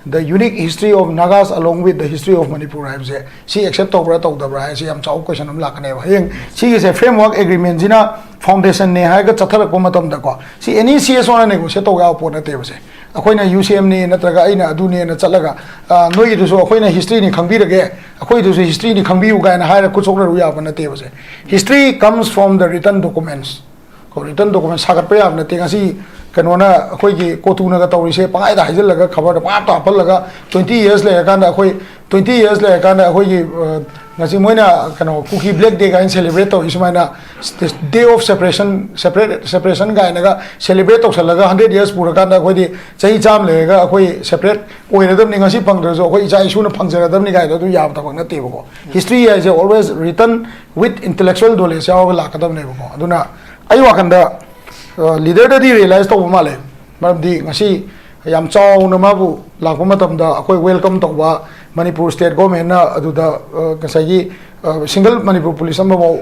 the unique history of Nagas along with the history of Manipur ꯍꯥꯏꯕꯁꯦ, ꯁꯤ accept ꯇꯧꯕ꯭ꯔꯥ ꯇꯧꯗꯕ꯭ꯔꯥ ꯍꯥꯏꯁꯦ ꯌꯥꯝ ꯆꯥꯎꯕ question ꯑꯃ ꯂꯥꯛꯀꯅꯦꯕ꯫ ꯍꯌꯦꯡ ꯁꯤꯒꯤꯁꯦ framework agreementꯁꯤꯅ foundationꯅꯦ ꯍꯥꯏꯔꯒ ꯆꯠꯊꯔꯛꯄ ꯃꯇꯝꯗꯀꯣ, ꯁꯤ any CSOꯅ negotiate ꯇꯧ ꯌꯥꯕ ꯄꯣꯠ ꯅꯠꯇꯦꯕ꯫ ꯁꯦ ꯑꯩꯈꯣꯏꯅ UCMꯅꯤ ꯅꯠꯇ꯭ꯔꯒ ꯑꯩꯅ ꯑꯗꯨꯅꯦꯅ ꯆꯠꯂꯒ, ꯑ, ꯅꯣꯏꯒꯤꯗꯨꯁꯨ ꯑꯩꯈꯣꯏꯅ historyꯅꯤ ꯈꯪꯕꯤꯔꯒꯦ, ꯑꯩꯈꯣꯏꯗꯨꯁꯨ historyꯅꯤ ꯈꯪꯕꯤꯌꯨ ꯀꯥꯏꯅ ꯍꯥꯏꯔ ꯈꯨꯠ ꯁꯣꯛꯅꯔꯨ ꯌꯥꯕ ꯅꯠꯇꯦꯕ꯫ ꯁꯦ history comes from the written documents꯫ ꯀꯣ, written document ꯁꯥꯒꯠꯄ ꯌꯥꯕ ꯅꯠꯇꯦ꯫ ꯉꯁꯤ ꯀꯩꯅꯣꯅ, ꯑꯩꯈꯣꯏꯒꯤ ꯀꯣꯇꯨꯅꯒ ꯇꯧꯔꯤꯁꯦ, ꯄꯪꯍꯥꯏꯗ ꯍꯥꯏꯖꯤꯜꯂꯒ, ꯈꯕꯔꯗ ꯄꯪꯍꯥꯞꯇ ꯍꯥꯞꯍꯜꯂꯒ, twenty years ꯂꯩꯔꯀꯥꯟꯗ ꯑꯩꯈꯣꯏ, twenty years ꯂꯩꯔꯀꯥꯟꯗ ꯑꯩꯈꯣꯏꯒꯤ, ꯑ, ꯉꯁꯤ ꯃꯣꯏꯅ ꯀꯩꯅꯣ, ꯀꯨꯀꯤ black day ꯀꯥꯏꯅ celebrate ꯇꯧꯔꯤ ꯁꯨꯃꯥꯏꯅ, day of separation, separate, separation ꯀꯥꯏꯅꯒ celebrate ꯇꯧꯁꯜꯂꯒ, hundred years ꯄꯨꯔꯀꯥꯟꯗ ꯑꯩꯈꯣꯏꯗꯤ ꯆꯍꯤ ꯆꯥꯝꯃ ꯂꯩꯔꯒ ꯑꯩꯈꯣꯏ separate ꯑꯣꯏꯔꯗꯕꯅꯤ, ꯉꯁꯤ ꯐꯪꯗ꯭ꯔꯁꯨ ꯑꯩꯈꯣꯏ ꯏꯆꯥ ꯏꯁꯨꯅ ꯐꯪꯖꯔꯗꯕꯅꯤ ꯀꯥꯏꯗꯣ, ꯑꯗꯨ ꯌꯥꯕ ꯊꯕꯛ ꯅꯠꯇꯦꯕꯀꯣ꯫ History ꯍꯥꯏꯁꯦ always written with intellectual knowledge ꯌꯥꯎꯔꯒ ꯂꯥꯛꯀꯗꯕꯅꯦꯕꯀꯣ꯫ ꯑꯗꯨꯅ ꯑꯩ ꯋꯥꯈꯟꯗ, ꯑ, leaderꯗꯗꯤ realize ꯇꯧꯕ ꯃꯥꯜꯂꯦ꯫ ꯃꯔꯝꯗꯤ ꯉꯁꯤ ꯌꯥꯝ ꯆꯥꯎꯅ ꯃꯥꯕꯨ ꯂꯥꯛꯄ ꯃꯇꯝꯗ ꯑꯩꯈꯣꯏ welcome ꯇꯧꯕ, ꯃꯅꯤꯄꯨꯔ state governmentꯅ ꯑꯗꯨꯗ, ꯑ, ꯉꯁꯥꯏꯒꯤ, ꯑ, single ꯃꯅꯤꯄꯨꯔ police ꯑꯃꯐꯥꯎ,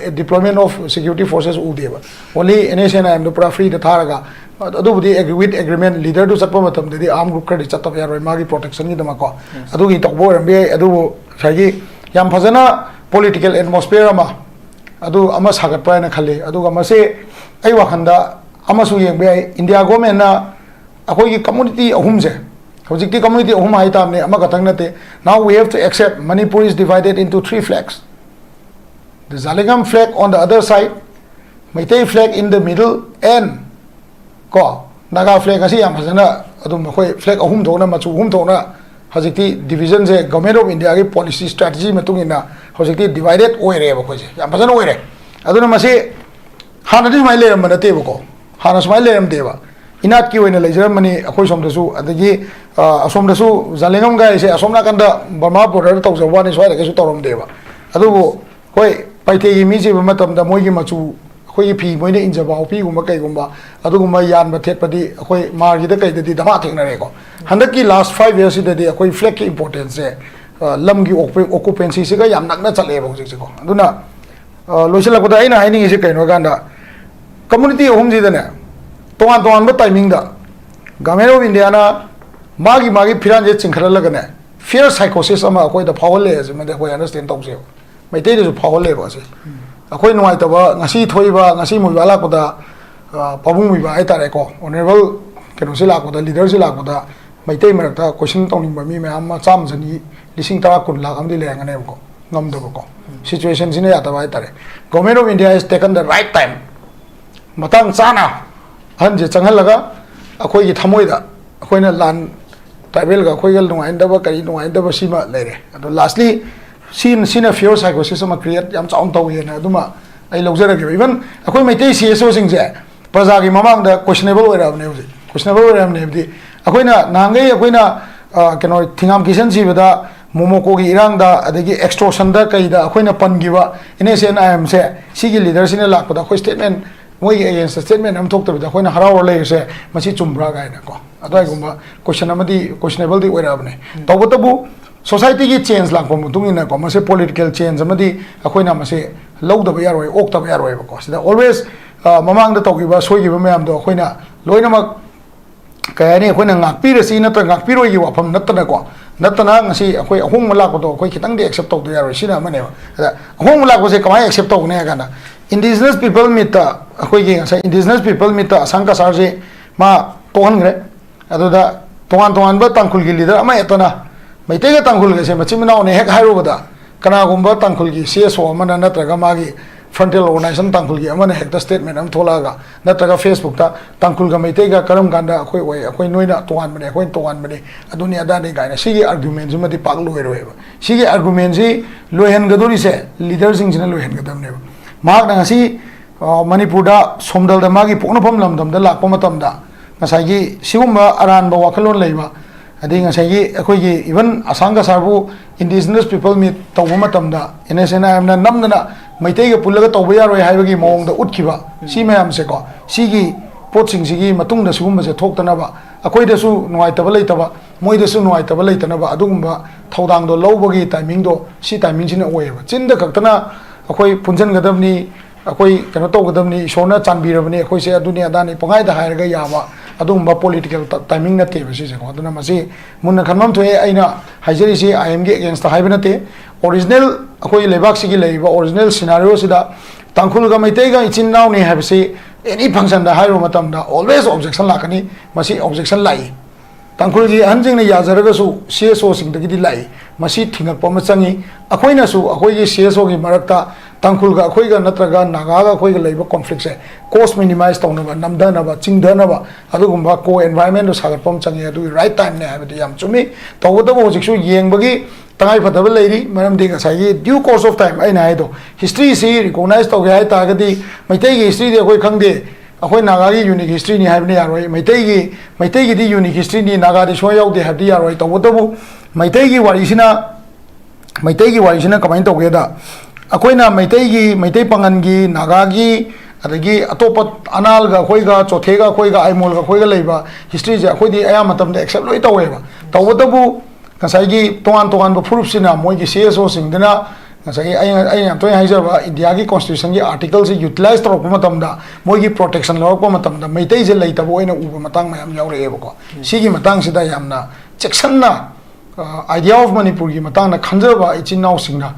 ꯑ, deployment of security forces ꯎꯗꯦꯕ꯫ Only NSCN-IMꯗꯣ ꯄꯨꯔꯥ freeꯗ ꯊꯥꯔꯒ, ꯑ, ꯑꯗꯨꯕꯨꯗꯤ ꯑꯦꯒ꯭ꯔꯤ-, with agreement, leaderꯗꯨ ꯆꯠꯄ ꯃꯇꯝꯗꯗꯤ armed group ꯈꯔꯗꯤ ꯆꯠꯇꯕ ꯌꯥꯔꯣꯏ, ꯃꯥꯒꯤ protectionꯒꯤꯗꯃꯛꯀꯣ꯫ ꯑꯗꯨꯒꯤ ꯇꯧꯕ ꯑꯣꯏꯔꯝꯕ ꯌꯥꯏ꯫ ꯑꯗꯨꯕꯨ ꯉꯁꯥꯏꯒꯤ ꯌꯥꯝ ꯐꯖꯅ political atmosphere ꯑꯃ ꯑꯗꯨ ꯑꯃ ꯁꯥꯒꯠꯄ ꯍꯥꯏꯅ ꯈꯜꯂꯤ꯫ ꯑꯗꯨꯒ ꯃꯁꯤ ꯑꯩ ꯋꯥꯈꯜꯗ ꯑꯃꯁꯨ ꯌꯦꯡꯕ ꯌꯥꯏ, India governmentꯅ ꯑꯩꯈꯣꯏꯒꯤ community ꯑꯍꯨꯝꯁꯦ, ꯍꯧꯖꯤꯛꯇꯤ community ꯑꯍꯨꯝ ꯍꯥꯏꯇꯥꯕꯅꯤ, ꯑꯃꯈꯛꯇꯪ ꯅꯠꯇꯦ꯫ Now we have to accept Manipur is divided into three flags: the Zalengam flag on the other side, Meitei flag in the middle, and ꯀꯣ, Naga flag ꯑꯁꯤ ꯌꯥꯝ ꯐꯖꯅ ꯑꯗꯨꯝ ꯑꯩꯈꯣꯏ flag ꯑꯍꯨꯝ ꯊꯣꯛꯅ, ꯃꯆꯨ ꯑꯍꯨꯝ ꯊꯣꯛꯅ ꯍꯧꯖꯤꯛꯇꯤ divisionꯁꯦ Government of Indiaꯒꯤ policy strategy ꯃꯇꯨꯡ ꯏꯟꯅ ꯍꯧꯖꯤꯛꯇꯤ divided ꯑꯣꯏꯔꯦꯕ ꯑꯩꯈꯣꯏꯁꯦ, ꯌꯥꯝ ꯐꯖꯅ ꯑꯣꯏꯔꯦ꯫ ꯑꯗꯨꯅ ꯃꯁꯤ ꯍꯥꯟꯅꯗꯤ ꯁꯨꯃꯥꯏꯅ ꯂꯩꯔꯝꯕ ꯅꯠꯇꯦꯕꯀꯣ, ꯍꯥꯟꯅ ꯁꯨꯃꯥꯏꯅ ꯂꯩꯔꯝꯗꯦꯕ꯫ ꯏꯅꯥꯠꯀꯤ ꯑꯣꯏꯅ ꯂꯩꯖꯔꯝꯕꯅꯤ ꯑꯩꯈꯣꯏ ꯁꯣꯝꯗꯁꯨ, ꯑꯗꯒꯤ, ꯑ, ꯑꯁꯣꯝꯗꯁꯨ ꯖꯥꯂꯦꯡꯉꯝ ꯒꯥꯏꯁꯦ ꯑꯁꯣꯝ ꯅꯥꯀꯟꯗ ꯕꯔꯃꯥ borderꯗ ꯇꯧꯖꯕ ꯋꯥꯅꯤ, ꯁ꯭ꯋꯥꯏꯗ ꯀꯩꯁꯨ ꯇꯧꯔꯝꯗꯦꯕ꯫ ꯑꯗꯨꯕꯨ ꯍꯣꯏ, ꯄꯥꯏꯊꯦꯒꯤ ꯃꯤꯁꯦ ꯌꯦꯡꯕ ꯃꯇꯝꯗ ꯃꯣꯏꯒꯤ ꯃꯆꯨ, ꯑꯩꯈꯣꯏꯒꯤ ꯐꯤ ꯃꯣꯏꯅ ꯏꯟꯖꯕ ꯍꯥꯎꯄꯤꯒꯨꯝꯕ ꯀꯩꯒꯨꯝꯕ, ꯑꯗꯨꯒꯨꯝꯕ ꯌꯥꯟꯕ ꯊꯦꯠꯄꯗꯤ ꯑꯩꯈꯣꯏ ꯃꯥꯔꯒꯤꯗ ꯀꯩꯗꯗꯤ ꯗꯃꯥ ꯊꯦꯡꯅꯔꯦꯀꯣ꯫ ꯍꯟꯗꯛꯀꯤ last five yearsꯁꯤꯗꯗꯤ ꯑꯩꯈꯣꯏ flagꯀꯤ importanceꯁꯦ, ꯑ, ꯂꯝꯒꯤ occup-, occupancyꯁꯤꯒ ꯌꯥꯝ ꯅꯛꯅ ꯆꯠꯂꯦꯕ ꯍꯧꯖꯤꯛꯁꯦꯀꯣ꯫ ꯑꯗꯨꯅ, ꯑ, ꯂꯣꯏꯁꯤꯜꯂꯛꯄꯗ ꯑꯩꯅ ꯍꯥꯏꯅꯤꯡꯉꯤꯁꯦ ꯀꯩꯅꯣ ꯍꯥꯏ ꯀꯥꯟꯗ, community ꯑꯍꯨꯝꯁꯤꯗꯅꯦ, ꯇꯣꯉꯥꯟ ꯇꯣꯉꯥꯟꯕ timingꯗ Government of Indiaꯅ ꯃꯥꯒꯤ ꯃꯥꯒꯤ ꯐꯤꯔꯥꯟꯁꯦ ꯆꯤꯡꯈꯠꯍꯜꯂꯒꯅꯦ, fear psychosis ꯑꯃ ꯑꯩꯈꯣꯏꯗ ꯐꯥꯎꯍꯜꯂꯦ ꯍꯥꯏꯁꯤꯃꯗꯤ ꯑꯩꯈꯣꯏ understand ꯇꯧꯁꯦꯕ꯫ ꯃꯩꯇꯩꯗꯁꯨ ꯐꯥꯎꯍꯜꯂꯦꯕ ꯑꯁꯦ꯫ ꯑꯩꯈꯣꯏ ꯅꯨꯡꯉꯥꯏꯇꯕ, ꯉꯁꯤ ꯊꯣꯛꯏꯕ, ꯉꯁꯤ ꯃꯣꯏꯕꯥ ꯂꯥꯛꯄꯗ, ꯑ, ꯄꯥꯕꯨꯡ ꯃꯣꯏꯕꯥ ꯍꯥꯏꯇꯥꯔꯦꯀꯣ, honourable ꯀꯩꯅꯣꯁꯤ ꯂꯥꯛꯄꯗ, leaderꯁꯤ ꯂꯥꯛꯄꯗ, ꯃꯩꯇꯩ ꯃꯔꯛꯇ question ꯇꯧꯅꯤꯡꯕ ꯃꯤ ꯃꯌꯥꯝ ꯑꯃ, ꯆꯥꯝꯃ, ꯆꯅꯤ, ꯂꯤꯁꯤꯡ ꯇꯔꯥ, ꯀꯨꯟ ꯂꯥꯛ ꯑꯃꯗꯤ ꯂꯩꯔꯝꯒꯅꯦꯕꯀꯣ, ꯉꯝꯗꯕꯀꯣ꯫ Situationꯁꯤꯅ ꯌꯥꯗꯕ ꯍꯥꯏꯇꯥꯔꯦ꯫ Government of India has taken the right time. ꯃꯇꯥꯡ ꯆꯥꯅ ꯑꯍꯟꯁꯦ ꯆꯪꯍꯜꯂꯒ ꯑꯩꯈꯣꯏꯒꯤ ꯊꯃꯣꯏꯗ ꯑꯩꯈꯣꯏꯅ ꯂꯥꯟ, tribalꯒ ꯑꯩꯈꯣꯏꯒ ꯅꯨꯡꯉꯥꯏꯅꯗꯕ, ꯀꯔꯤ ꯅꯨꯡꯉꯥꯏꯅꯗꯕ ꯁꯤꯃ ꯂꯩꯔꯦ꯫ ꯑꯗꯣ lastly ꯁꯤ, ꯁꯤꯅ fear psychosis ꯑꯃ create ꯌꯥꯝ ꯆꯥꯎꯅ ꯇꯧꯋꯦꯅ ꯑꯗꯨꯃ ꯑꯩ ꯂꯧꯖꯔꯒꯦꯕ꯫ Even ꯑꯩꯈꯣꯏ ꯃꯩꯇꯩ CSOꯁꯤꯡꯁꯦ ꯄ꯭ꯔꯖꯥꯒꯤ ꯃꯃꯥꯡꯗ questionable ꯑꯣꯏꯔꯛꯑꯕꯅꯦ ꯍꯧꯖꯤꯛ꯫ Questionable ꯑꯣꯏꯔꯛꯑꯕꯅꯦ ꯍꯥꯏꯕꯗꯤ ꯑꯩꯈꯣꯏꯅ ꯅꯍꯥꯟꯈꯩ ꯑꯩꯈꯣꯏꯅ, ꯑ, ꯀꯩꯅꯣ, ꯊꯤꯉꯥꯝ ꯀꯤꯁꯟ ꯁꯤꯕꯗ, ꯃꯣꯃꯣꯀꯣꯒꯤ ꯏꯔꯥꯡꯗ, ꯑꯗꯒꯤ extortionꯗ ꯀꯩꯗ ꯑꯩꯈꯣꯏꯅ ꯄꯟꯈꯤꯕ NSCN-IMꯁꯦ, ꯁꯤꯒꯤ leaderꯁꯤꯅ ꯂꯥꯛꯄꯗ ꯑꯩꯈꯣꯏ statement ꯃꯣꯏꯒꯤ against statement ꯑꯃ ꯊꯣꯛꯇꯕꯤꯗ ꯑꯩꯈꯣꯏꯅ ꯍꯔꯥꯎꯔ ꯂꯩꯔꯤꯁꯦ ꯃꯁꯤ ꯆꯨꯝꯕ꯭ꯔꯥ ꯀꯥꯏꯅꯀꯣ, ꯑꯗꯨꯋꯥꯏꯒꯨꯝꯕ question ꯑꯃꯗꯤ, questionable ꯗꯤ ꯑꯣꯏꯔꯛꯑꯕꯅꯦ꯫ ꯇꯧꯕꯇꯕꯨ society ꯒꯤ change ꯂꯥꯛꯄ ꯃꯇꯨꯡ ꯏꯟꯅꯀꯣ, ꯃꯁꯤ political change ꯑꯃꯗꯤ ꯑꯩꯈꯣꯏꯅ ꯃꯁꯤ ꯂꯧꯗꯕ ꯌꯥꯔꯣꯏ, ꯑꯣꯛꯇꯕ ꯌꯥꯔꯣꯏꯕꯀꯣ꯫ ꯁꯤꯗ always, ꯑ, ꯃꯃꯥꯡꯗ ꯇꯧꯈꯤꯕ ꯁꯣꯏꯈꯤꯕ ꯃꯌꯥꯝꯗꯣ ꯑꯩꯈꯣꯏꯅ ꯂꯣꯏꯅꯃꯛ, ꯀꯩ ꯍꯥꯏꯅꯤ, ꯑꯩꯈꯣꯏꯅ ꯉꯥꯛꯄꯤꯔꯁꯤ ꯅꯠꯇ꯭ꯔꯒ ꯉꯥꯛꯄꯤꯔꯣꯏꯒꯤ ꯋꯥꯐꯝ ꯅꯠꯇꯅꯀꯣ, ꯅꯠꯇꯅ ꯉꯁꯤ ꯑꯩꯈꯣꯏ ꯑꯍꯣꯡꯕ ꯂꯥꯛꯄꯗꯣ ꯑꯩꯈꯣꯏ ꯈꯤꯇꯪꯗꯤ accept ꯇꯧꯗ ꯌꯥꯔꯣꯏ, ꯁꯤꯅ ꯑꯃꯅꯦꯕ꯫ ꯑꯗ ꯑꯍꯣꯡꯕ ꯂꯥꯛꯄꯁꯦ ꯀꯃꯥꯏꯅ accept ꯇꯧꯒꯅꯤ ꯍꯥꯏ ꯀꯥꯟꯗ, Indigenous People Meet ꯇ, ꯑꯩꯈꯣꯏꯒꯤ ꯉꯁꯥꯏ Indigenous People Meet ꯇ ꯑꯁꯥꯡ ꯀꯁꯥꯔꯁꯤ ꯃꯥ ꯇꯣꯛꯍꯟꯈ꯭ꯔꯦ꯫ ꯑꯗꯨꯗ ꯇꯣꯉꯥꯟ ꯇꯣꯉꯥꯟꯕ ꯇꯥꯡꯈꯨꯜꯒꯤ leader ꯑꯃ ꯍꯦꯛꯇꯅ ꯃꯩꯇꯩꯒ ꯇꯥꯡꯈꯨꯜꯒꯁꯦ ꯃꯆꯤꯟ ꯃꯅꯥꯎꯅꯦ ꯍꯦꯛ ꯍꯥꯏꯔꯨꯕꯗ, ꯀꯅꯥꯒꯨꯝꯕ ꯇꯥꯡꯈꯨꯜꯒꯤ C S O ꯑꯃꯅ ꯅꯠꯇ꯭ꯔꯒ ꯃꯥꯒꯤ frontal organization ꯇꯥꯡꯈꯨꯜꯒꯤ ꯑꯃꯅ ꯍꯦꯛꯇ statement ꯑꯃ ꯊꯣꯛꯂꯛꯑꯒ, ꯅꯠꯇ꯭ꯔꯒ Facebook ꯇ "ꯇꯥꯡꯈꯨꯜꯒ ꯃꯩꯇꯩꯒ ꯀꯔꯝ ꯀꯥꯟꯗ ꯑꯩꯈꯣꯏ ꯑꯣꯏ? ꯑꯩꯈꯣꯏ ꯅꯣꯏꯅ ꯇꯣꯉꯥꯟꯕꯅꯦ, ꯑꯩꯈꯣꯏꯅ ꯇꯣꯉꯥꯟꯕꯅꯦ, ꯑꯗꯨꯅꯤ ꯑꯗꯥꯅꯤ" ꯀꯥꯏꯅ ꯁꯤꯒꯤ argument ꯁꯤꯃꯗꯤ ꯄꯥꯛ ꯂꯣꯏꯔꯣꯏꯕ꯫ ꯁꯤꯒꯤ argument ꯁꯤ ꯂꯣꯏꯍꯟꯒꯗꯣꯔꯤꯁꯦ leader ꯁꯤꯡꯁꯤꯅ ꯂꯣꯏꯍꯟꯒꯗꯕꯅꯦꯕ꯫ ꯃꯍꯥꯛꯅ ꯉꯁꯤ, ꯑ, ꯃꯅꯤꯄꯨꯔꯗ ꯁꯣꯝꯗꯜꯗ ꯃꯥꯒꯤ ꯄꯣꯛꯅꯐꯝ ꯂꯝꯗꯝꯗ ꯂꯥꯛꯄ ꯃꯇꯝꯗ ꯉꯁꯥꯏꯒꯤ ꯁꯤꯒꯨꯝꯕ ꯑꯔꯥꯟꯕ ꯋꯥꯈꯜꯂꯣꯟ ꯂꯩꯕ, ꯑꯗꯩ ꯉꯁꯥꯏꯒꯤ ꯑꯩꯈꯣꯏꯒꯤ even ꯑꯁꯥꯡ ꯀꯁꯥꯔꯕꯨ Indigenous People Meet ꯇꯧꯕ ꯃꯇꯝꯗ N S N I M ꯅ ꯅꯝꯗꯅ ꯃꯩꯇꯩꯒ ꯄꯨꯜꯂꯒ ꯇꯧꯕ ꯌꯥꯔꯣꯏ ꯍꯥꯏꯕꯒꯤ ꯃꯑꯣꯡꯗ ꯎꯠꯈꯤꯕ, ꯁꯤ ꯃꯌꯥꯝꯁꯦꯀꯣ, ꯁꯤꯒꯤ ꯄꯣꯠꯁꯤꯡꯁꯤꯒꯤ ꯃꯇꯨꯡꯗ ꯁꯤꯒꯨꯝꯕꯁꯦ ꯊꯣꯛꯇꯅꯕ, ꯑꯩꯈꯣꯏꯗꯁꯨ ꯅꯨꯡꯉꯥꯏꯇꯕ ꯂꯩꯇꯕ, ꯃꯣꯏꯗꯁꯨ ꯅꯨꯡꯉꯥꯏꯇꯕ ꯂꯩꯇꯅꯕ ꯑꯗꯨꯒꯨꯝꯕ ꯊꯧꯗꯥꯡꯗꯣ ꯂꯧꯕꯒꯤ timing ꯗꯣ ꯁꯤ timing ꯁꯤꯅ ꯑꯣꯏꯌꯦꯕ꯫ ꯆꯤꯟꯗ ꯈꯛꯇꯅ ꯑꯩꯈꯣꯏ ꯄꯨꯟꯁꯤꯟꯒꯗꯕꯅꯤ, ꯑꯩꯈꯣꯏ ꯀꯩꯅꯣ ꯇꯧꯒꯗꯕꯅꯤ, ꯏꯁꯣꯔꯅ ꯆꯥꯟꯕꯤꯔꯕꯅꯤ, ꯑꯩꯈꯣꯏꯁꯦ ꯑꯗꯨꯅꯤ ꯑꯗꯥꯅꯤ ꯄꯪꯍꯥꯏꯗ ꯍꯥꯏꯔꯒ ꯌꯥꯕ ꯑꯗꯨꯒꯨꯝꯕ political ꯇ-, timing ꯅꯠꯇꯦꯕ ꯁꯤꯁꯦꯀꯣ꯫ ꯑꯗꯨꯅ ꯃꯁꯤ ꯃꯨꯟꯅ ꯈꯟꯐꯝ ꯊꯣꯛꯑꯦ꯫ ꯑꯩꯅ ꯍꯥꯏꯖꯔꯤꯁꯤ I M ꯒꯤ against ꯇ ꯍꯥꯏꯕ ꯅꯠꯇꯦ꯫ Original ꯑꯩꯈꯣꯏ ꯂꯩꯕꯥꯛꯁꯤꯒꯤ ꯂꯩꯔꯤꯕ original scenario ꯁꯤꯗ ꯇꯥꯡꯈꯨꯜꯒ ꯃꯩꯇꯩꯒ ꯏꯆꯤꯟ ꯏꯅꯥꯎꯅꯤ ꯍꯥꯏꯕꯁꯤ any function ꯗ ꯍꯥꯏꯔꯨꯕ ꯃꯇꯝꯗ always objection ꯂꯥꯛꯀꯅꯤ꯫ ꯃꯁꯤ objection ꯂꯥꯛꯏ꯫ ꯇꯥꯡꯈꯨꯜꯒꯤ ꯑꯍꯟꯁꯤꯡꯅ ꯌꯥꯖꯔꯒꯁꯨ C S O ꯁꯤꯡꯗꯒꯤꯗꯤ ꯂꯥꯛꯏ꯫ ꯃꯁꯤ ꯊꯤꯡꯉꯛꯄ ꯑꯃ ꯆꯪꯉꯤ꯫ ꯑꯩꯈꯣꯏꯅꯁꯨ ꯑꯩꯈꯣꯏꯒꯤ C S O ꯒꯤ ꯃꯔꯛꯇ ꯇꯥꯡꯈꯨꯜꯒ ꯑꯩꯈꯣꯏꯒ ꯅꯠꯇ꯭ꯔꯒ ꯅꯥꯒꯥꯒ ꯑꯩꯈꯣꯏꯒ ꯂꯩꯕ conflict ꯁꯦ cost minimize ꯇꯧꯅꯕ, ꯅꯝꯊꯅꯕ, ꯆꯤꯡꯊꯅꯕ ꯑꯗꯨꯒꯨꯝꯕ co environment ꯗꯨ ꯁꯥꯒꯠꯄ ꯑꯃ ꯆꯪꯉꯤ꯫ ꯑꯗꯨꯒꯤ right time ꯅꯦ ꯍꯥꯏꯕꯗꯤ ꯌꯥꯝ ꯆꯨꯝꯃꯤ꯫ ꯇꯧꯕꯇꯕꯨ ꯍꯧꯖꯤꯛꯁꯨ ꯌꯦꯡꯕꯒꯤ ꯇꯉꯥꯏ ꯐꯗꯕ ꯂꯩꯔꯤ꯫ ꯃꯔꯝꯗꯤ ꯉꯁꯥꯏꯒꯤ due course of time ꯑꯩꯅ ꯍꯥꯏꯗꯣ, history ꯁꯤ recognize ꯇꯧꯒꯦ ꯍꯥꯏ ꯇꯥꯔꯒꯗꯤ ꯃꯩꯇꯩꯒꯤ history ꯗꯤ ꯑꯩꯈꯣꯏ ꯈꯪꯗꯦ, ꯑꯩꯈꯣꯏ ꯅꯥꯒꯥꯒꯤ unique history ꯅꯤ ꯍꯥꯏꯕꯅ ꯌꯥꯔꯣꯏ, ꯃꯩꯇꯩꯒꯤ, ꯃꯩꯇꯩꯒꯤꯗꯤ unique history ꯅꯤ, ꯅꯥꯒꯥꯗꯤ ꯁꯨꯡꯌꯥ ꯌꯥꯎꯗꯦ ꯍꯥꯏꯕꯗꯤ ꯌꯥꯔꯣꯏ꯫ ꯇꯧꯕꯇꯕꯨ ꯃꯩꯇꯩꯒꯤ ꯋꯥꯔꯤꯁꯤꯅ, ꯃꯩꯇꯩꯒꯤ ꯋꯥꯔꯤꯁꯤꯅ ꯀꯃꯥꯏꯅ ꯇꯧꯒꯦꯗ, ꯑꯩꯈꯣꯏꯅ ꯃꯩꯇꯩꯒꯤ, ꯃꯩꯇꯩ ꯄꯥꯉꯟꯒꯤ, ꯅꯥꯒꯥꯒꯤ, ꯑꯗꯒꯤ ꯑꯇꯣꯞꯄ ꯑꯅꯥꯜꯒ ꯑꯩꯈꯣꯏꯒ, ꯆꯣꯊꯦꯒ ꯑꯩꯈꯣꯏꯒ, ꯑꯥꯏꯃꯣꯜꯒ ꯑꯩꯈꯣꯏꯒ ꯂꯩꯕ ꯍꯤꯁꯇ꯭ꯔꯤꯁꯦ ꯑꯩꯈꯣꯏꯗꯤ ꯑꯌꯥꯝꯕ ꯃꯇꯝꯗ ꯑꯦꯛꯁꯦꯞ ꯂꯣꯏ ꯇꯧꯋꯦꯕ꯫ ꯇꯧꯕꯇꯕꯨ ꯉꯁꯥꯏꯒꯤ ꯇꯣꯉꯥꯟ ꯇꯣꯉꯥꯟꯕ ꯐꯨꯔꯨꯞꯁꯤꯅ ꯃꯣꯏꯒꯤ ꯁꯤ ꯑꯦꯁ ꯑꯣꯁꯤꯡꯗꯨꯅ ꯉꯁꯥꯏꯒꯤ ꯑꯩꯅ ꯑꯩꯅ ꯌꯥꯝ ꯇꯣꯏꯅ ꯍꯥꯏꯖꯕ ꯏꯟꯗꯤꯌꯥꯒꯤ ꯀꯣꯟꯁꯇꯤꯇ꯭ꯌꯨꯁꯟꯒꯤ ꯑꯥꯔꯇꯤꯀꯜꯁꯦ ꯌꯨꯇꯤꯂꯥꯏꯁ ꯇꯧꯔꯛꯄ ꯃꯇꯝꯗ ꯃꯣꯏꯒꯤ ꯄ꯭ꯔꯣꯇꯦꯛꯁꯟ ꯂꯧꯔꯛꯄ ꯃꯇꯝꯗ ꯃꯩꯇꯩꯁꯦ ꯂꯩꯇꯕ ꯑꯣꯏꯅ ꯎꯕ ꯃꯇꯥꯡ ꯃꯌꯥꯝ ꯌꯥꯎꯔꯛꯑꯦꯕꯀꯣ꯫ ꯁꯤꯒꯤ ꯃꯇꯥꯡꯁꯤꯗ ꯌꯥꯝꯅ ꯆꯦꯛꯁꯤꯟꯅ ꯑꯥꯏꯗꯤꯌꯥ ꯑꯣꯐ ꯃꯅꯤꯄꯨꯔꯒꯤ ꯃꯇꯥꯡꯗ ꯈꯟꯖꯕ ꯏꯆꯤꯟ ꯏꯅꯥꯎꯁꯤꯡꯅ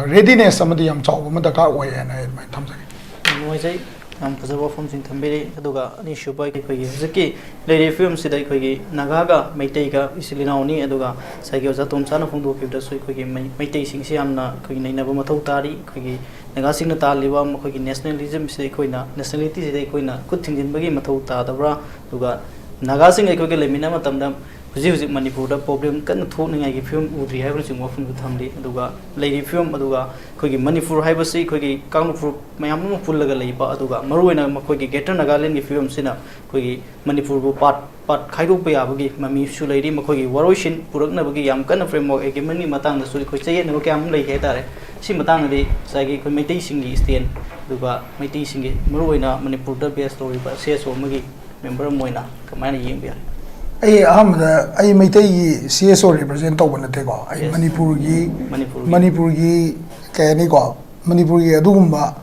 ꯔꯦꯗꯤꯅꯦꯁ ꯑꯃꯗꯤ ꯌꯥꯝ ꯆꯥꯎꯕ ꯑꯃ ꯗꯔꯀꯥꯔ ꯑꯣꯏ ꯍꯥꯏꯅ ꯑꯩ ꯑꯗꯨꯃꯥꯏꯅ ꯊꯝꯖꯒꯦ꯫ ꯌꯥꯝ ꯅꯨꯡꯉꯥꯏꯖꯩ꯫ ꯌꯥꯝ ꯐꯖꯕ ꯋꯥꯐꯝꯁꯤꯡ ꯊꯝꯕꯤꯔꯤ꯫ ꯑꯗꯨꯒ ꯑꯅꯤꯁꯨꯕ ꯑꯩꯈꯣꯏꯒꯤ ꯍꯧꯖꯤꯛꯀꯤ ꯂꯩꯔꯤꯕ ꯐꯤꯕꯝꯁꯤꯗ ꯑꯩꯈꯣꯏꯒꯤ ꯅꯥꯒꯥꯒ ꯃꯩꯇꯩꯒ ꯏꯆꯤꯜ ꯏꯅꯥꯎꯅꯤ꯫ ꯑꯗꯨꯒ ꯉꯁꯥꯏꯒꯤ ꯑꯣꯖꯥ ꯇꯣꯝꯆꯥꯅ ꯐꯣꯡꯗꯣꯛꯈꯤꯕꯗꯁꯨ ꯑꯩꯈꯣꯏꯒꯤ ꯃꯩ-, ꯃꯩꯇꯩꯁꯤꯡꯁꯤ ꯌꯥꯝꯅ ꯑꯩꯈꯣꯏꯒꯤ ꯅꯩꯅꯕ ꯃꯊꯧ ꯇꯥꯔꯤ꯫ ꯑꯩꯈꯣꯏꯒꯤ ꯅꯥꯒꯥꯁꯤꯡꯅ ꯇꯥꯜꯂꯤꯕ ꯃꯈꯣꯏꯒꯤ ꯅꯦꯁꯅꯦꯂꯤꯖꯝꯁꯤꯗ ꯑꯩꯈꯣꯏꯅ, ꯅꯦꯁꯅꯦꯂꯤꯇꯤꯁꯤꯗ ꯑꯩꯈꯣꯏꯅ ꯈꯨꯠ ꯊꯤꯡꯖꯤꯟꯕꯒꯤ ꯃꯊꯧ ꯇꯥꯗꯕ꯭ꯔꯥ? ꯑꯗꯨꯒ ꯅꯥꯒꯥꯁꯤꯡꯒ ꯑꯩꯈꯣꯏꯒ ꯂꯩꯃꯤꯟꯅꯕ ꯃꯇꯝꯗ ꯍꯧꯖꯤꯛ ꯍꯧꯖꯤꯛ ꯃꯅꯤꯄꯨꯔꯗ ꯄ꯭ꯔꯣꯕ꯭ꯂꯦꯝ ꯀꯟꯅ ꯊꯣꯛꯅꯤꯡꯉꯥꯏꯒꯤ ꯐꯤꯕꯝ ꯎꯗ꯭ꯔꯤ ꯍꯥꯏꯕꯅꯆꯤꯡꯕ ꯋꯥꯐꯝꯁꯨ ꯊꯝꯂꯤ꯫ ꯑꯗꯨꯒ ꯂꯩꯔꯤꯕ ꯐꯤꯕꯝ, ꯑꯗꯨꯒ ꯑꯩꯈꯣꯏꯒꯤ ꯃꯅꯤꯄꯨꯔ ꯍꯥꯏꯕꯁꯤ ꯑꯩꯈꯣꯏꯒꯤ ꯀꯥꯡꯂꯨꯞ ꯐꯨꯔꯨꯞ ꯃꯌꯥꯝ ꯑꯃ ꯄꯨꯜꯂꯒ ꯂꯩꯕ, ꯑꯗꯨꯒ ꯃꯔꯨꯑꯣꯏꯅ ꯃꯈꯣꯏꯒꯤ ꯒ꯭ꯔꯦꯇꯔ ꯅꯥꯒꯥꯂꯦꯟꯒꯤ ꯐꯤꯕꯝꯁꯤꯅ ꯑꯩꯈꯣꯏꯒꯤ ꯃꯅꯤꯄꯨꯔꯕꯨ ꯄꯥꯔꯠ ꯄꯥꯔꯠ ꯈꯥꯏꯗꯣꯛꯄ ꯌꯥꯕꯒꯤ ꯃꯃꯤꯁꯨ ꯂꯩꯔꯤ꯫ ꯃꯈꯣꯏꯒꯤ ꯋꯥꯔꯣꯏꯁꯤꯟ ꯄꯨꯔꯛꯅꯕꯒꯤ ꯌꯥꯝ ꯀꯟꯅ ꯐ꯭ꯔꯦꯝꯋꯥꯔꯛ ꯑꯦꯒ꯭ꯔꯤꯃꯦꯟꯒꯤ ꯃꯇꯥꯡꯗꯁꯨ ꯑꯩꯈꯣꯏ ꯆꯌꯦꯠꯅꯕ ꯀꯌꯥ ꯑꯃ ꯂꯩꯈꯤ ꯍꯥꯏꯇꯥꯔꯦ꯫ ꯁꯤ ꯃꯇꯥꯡꯗꯗꯤ ꯉꯁꯥꯏꯒꯤ ꯑꯩꯈꯣꯏ ꯃꯩꯇꯩꯁꯤꯡꯒꯤ ꯁ꯭ꯇꯦꯟ, ꯑꯗꯨꯒ ꯃꯩꯇꯩꯁꯤꯡꯒꯤ ꯃꯔꯨꯑꯣꯏꯅ ꯃꯅꯤꯄꯨꯔꯗ ꯕꯦꯁ ꯇꯧꯔꯤꯕ ꯁꯤ ꯑꯦꯁ ꯑꯣ ꯑꯃꯒꯤ ꯃꯦꯝꯕꯔ ꯑꯃ ꯑꯣꯏꯅ ꯀꯃꯥꯏꯅ ꯌꯦꯡꯕ ꯌꯥꯏ? ꯑꯩ ꯑꯍꯥꯟꯕꯗ, ꯑꯩ ꯃꯩꯇꯩꯒꯤ ꯁꯤ ꯑꯦꯁ ꯑꯣ ꯔꯤꯄ꯭ꯔꯖꯦꯟ ꯇꯧꯕ ꯅꯠꯇꯦꯀꯣ꯫ ꯑꯩ Yes. ꯃꯅꯤꯄꯨꯔꯒꯤ, ꯃꯅꯤꯄꯨꯔꯒꯤ꯫ ꯃꯅꯤꯄꯨꯔꯒꯤ ꯀꯩ ꯍꯥꯏꯅꯤꯀꯣ, ꯃꯅꯤꯄꯨꯔꯒꯤ ꯑꯗꯨꯒꯨꯝꯕ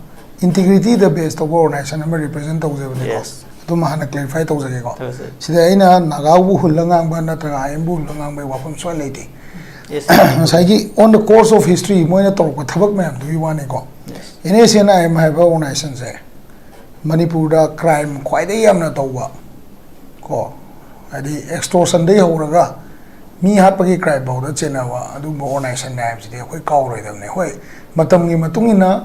ꯏꯟꯇꯤꯒ꯭ꯔꯤꯇꯤꯗ ꯕꯦꯁ ꯇꯧꯕ ꯑꯣꯔꯒꯅꯥꯏꯖꯦꯁꯟ ꯑꯃ ꯔꯤꯄ꯭ꯔꯖꯦꯟ ꯇꯧꯖꯕꯅꯦꯀꯣ꯫ Yes. ꯑꯗꯨꯃ ꯍꯥꯟꯅ ꯀ꯭ꯂꯦꯔꯤꯐꯥꯏ ꯇꯧꯖꯒꯦꯀꯣ꯫ ꯊꯥꯒꯠꯆꯔꯤ꯫ ꯁꯤꯗ ꯑꯩꯅ ꯅꯥꯒꯥꯕꯨ ꯍꯨꯜꯂ ꯉꯥꯡꯕ ꯅꯠꯇ꯭ꯔꯒ ꯑꯥꯏ ꯑꯦꯝꯕꯨ ꯍꯨꯜꯂ ꯉꯥꯡꯕꯒꯤ ꯋꯥꯐꯝ ꯁꯨꯡꯂꯩ ꯂꯩꯇꯦ꯫ Yes. ꯉꯁꯥꯏꯒꯤ on the course of history ꯃꯣꯏꯅ ꯇꯧꯔꯛꯄ ꯊꯕꯛ ꯃꯌꯥꯝꯗꯨꯒꯤ ꯋꯥꯅꯤꯀꯣ꯫ Yes. N S N I M ꯍꯥꯏꯕ ꯑꯣꯔꯒꯅꯥꯏꯖꯦꯁꯟꯁꯦ ꯃꯅꯤꯄꯨꯔꯗ ꯀ꯭ꯔꯥꯏꯝ ꯈ꯭ꯋꯥꯏꯗꯒꯤ ꯌꯥꯝꯅ ꯇꯧꯕ ꯀꯣ, ꯍꯥꯏꯗꯤ ꯑꯦꯛꯁꯇꯣꯔꯁꯟꯗꯒꯤ ꯍꯧꯔꯒ ꯃꯤ ꯍꯥꯠꯄꯒꯤ ꯀ꯭ꯔꯥꯏꯝ ꯐꯥꯎꯗ ꯆꯦꯟꯅꯕ ꯑꯗꯨꯒꯨꯝꯕ ꯑꯣꯔꯒꯅꯥꯏꯖꯦꯁꯟꯅꯦ ꯍꯥꯏꯕꯁꯤꯗꯤ ꯑꯩꯈꯣꯏ ꯀꯥꯎꯔꯣꯏꯗꯕꯅꯤ꯫ ꯍꯣꯏ, ꯃꯇꯝꯒꯤ ꯃꯇꯨꯡ ꯏꯟꯅ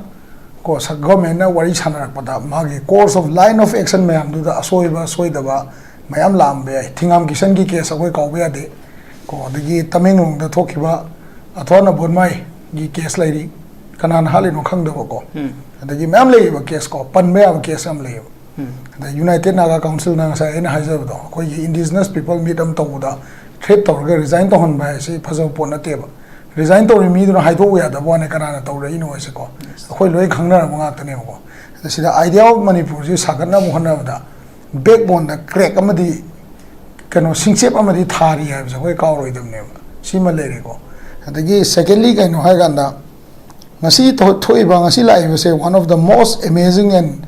ꯀꯣ, ꯁ-, ꯒꯚꯔꯟꯃꯦꯟꯠꯅ ꯋꯥꯔꯤ ꯁꯥꯟꯅꯔꯛꯄꯗ ꯃꯥꯒꯤ course of line of action ꯃꯌꯥꯝꯗꯨꯗ ꯑꯁꯣꯏꯕ ꯁꯣꯏꯗꯕ ꯃꯌꯥꯝ ꯂꯥꯛꯑꯝꯕ ꯌꯥꯏ꯫ ꯊꯤꯉꯥꯝ ꯀꯤꯁꯟꯒꯤ ꯀꯦꯁ ꯑꯩꯈꯣꯏ ꯀꯥꯎꯕ ꯌꯥꯗꯦ ꯀꯣ, ꯑꯗꯒꯤ ꯇꯃꯦꯡꯂꯣꯡꯗ ꯊꯣꯛꯈꯤꯕ ꯑꯊ꯭ꯋꯥꯅ ꯕꯣꯟꯃꯥꯏꯒꯤ ꯀꯦꯁ ꯂꯩꯔꯤ, ꯀꯅꯥꯅ ꯍꯥꯠꯂꯤꯅꯣ ꯈꯪꯗꯕ ꯀꯣ꯫ ꯎꯝ꯫ ꯑꯗꯒꯤ ꯃꯌꯥꯝ ꯂꯩꯌꯦꯕ ꯀꯦꯁ ꯀꯣ, ꯄꯟꯕ ꯌꯥꯕ ꯀꯦꯁ ꯌꯥꯝ ꯂꯩꯌꯦꯕ꯫ ꯎꯝ꯫ ꯑꯗ ꯌꯨꯅꯥꯏꯇꯦꯠ ꯅꯥꯒꯥ ꯀꯥꯎꯟꯁꯤꯜꯅ ꯉꯁꯥꯏ ꯑꯩꯅ ꯍꯥꯏꯖꯕꯗꯣ, ꯑꯩꯈꯣꯏꯒꯤ ꯏꯟꯗꯤꯖꯤꯅꯁ ꯄꯤꯄꯜ ꯃꯤꯠ ꯑꯃ ꯇꯧꯕꯗ ꯊ꯭ꯔꯦꯠ ꯇꯧꯔꯒ ꯔꯤꯖꯥꯏꯟ ꯇꯧꯍꯟꯕ ꯍꯥꯏꯁꯤ ꯐꯖꯕ ꯄꯣꯠ ꯅꯠꯇꯦꯕ꯫ ꯔꯤꯖꯥꯏꯟ ꯇꯧꯔꯤ ꯃꯤꯗꯨꯅ ꯍꯥꯏꯗꯣꯛꯎ ꯌꯥꯗꯕ ꯋꯥꯅꯤ ꯀꯅꯥꯅ ꯇꯧꯔꯛꯏꯅꯣ ꯍꯥꯏꯁꯦꯀꯣ꯫ ꯑꯩꯈꯣꯏ ꯂꯣꯏ ꯈꯪꯅꯔꯕ ꯉꯥꯛꯇꯅꯦꯕꯀꯣ꯫ ꯑꯗ ꯁꯤꯗ idea of ꯃꯅꯤꯄꯨꯔꯁꯤ ꯁꯥꯒꯠꯅꯕ ꯍꯣꯠꯅꯕꯗ backbone ꯗ crack ꯑꯃꯗꯤ ꯀꯩꯅꯣ ꯁꯤꯡꯆꯦꯞ ꯑꯃꯗꯤ ꯊꯥꯔꯤ ꯍꯥꯏꯕꯁꯦ ꯑꯩꯈꯣꯏ ꯀꯥꯎꯔꯣꯏꯗꯕꯅꯦꯕ꯫ ꯁꯤꯃ ꯂꯩꯔꯦꯀꯣ꯫ ꯑꯗꯒꯤ secondly ꯀꯩꯅꯣ ꯍꯥꯏꯀꯥꯟꯗ ꯉꯁꯤ ꯊꯣ- ꯊꯣꯛꯏꯕ, ꯉꯁꯤ ꯂꯥꯛꯏꯕꯁꯦ one of the most amazing and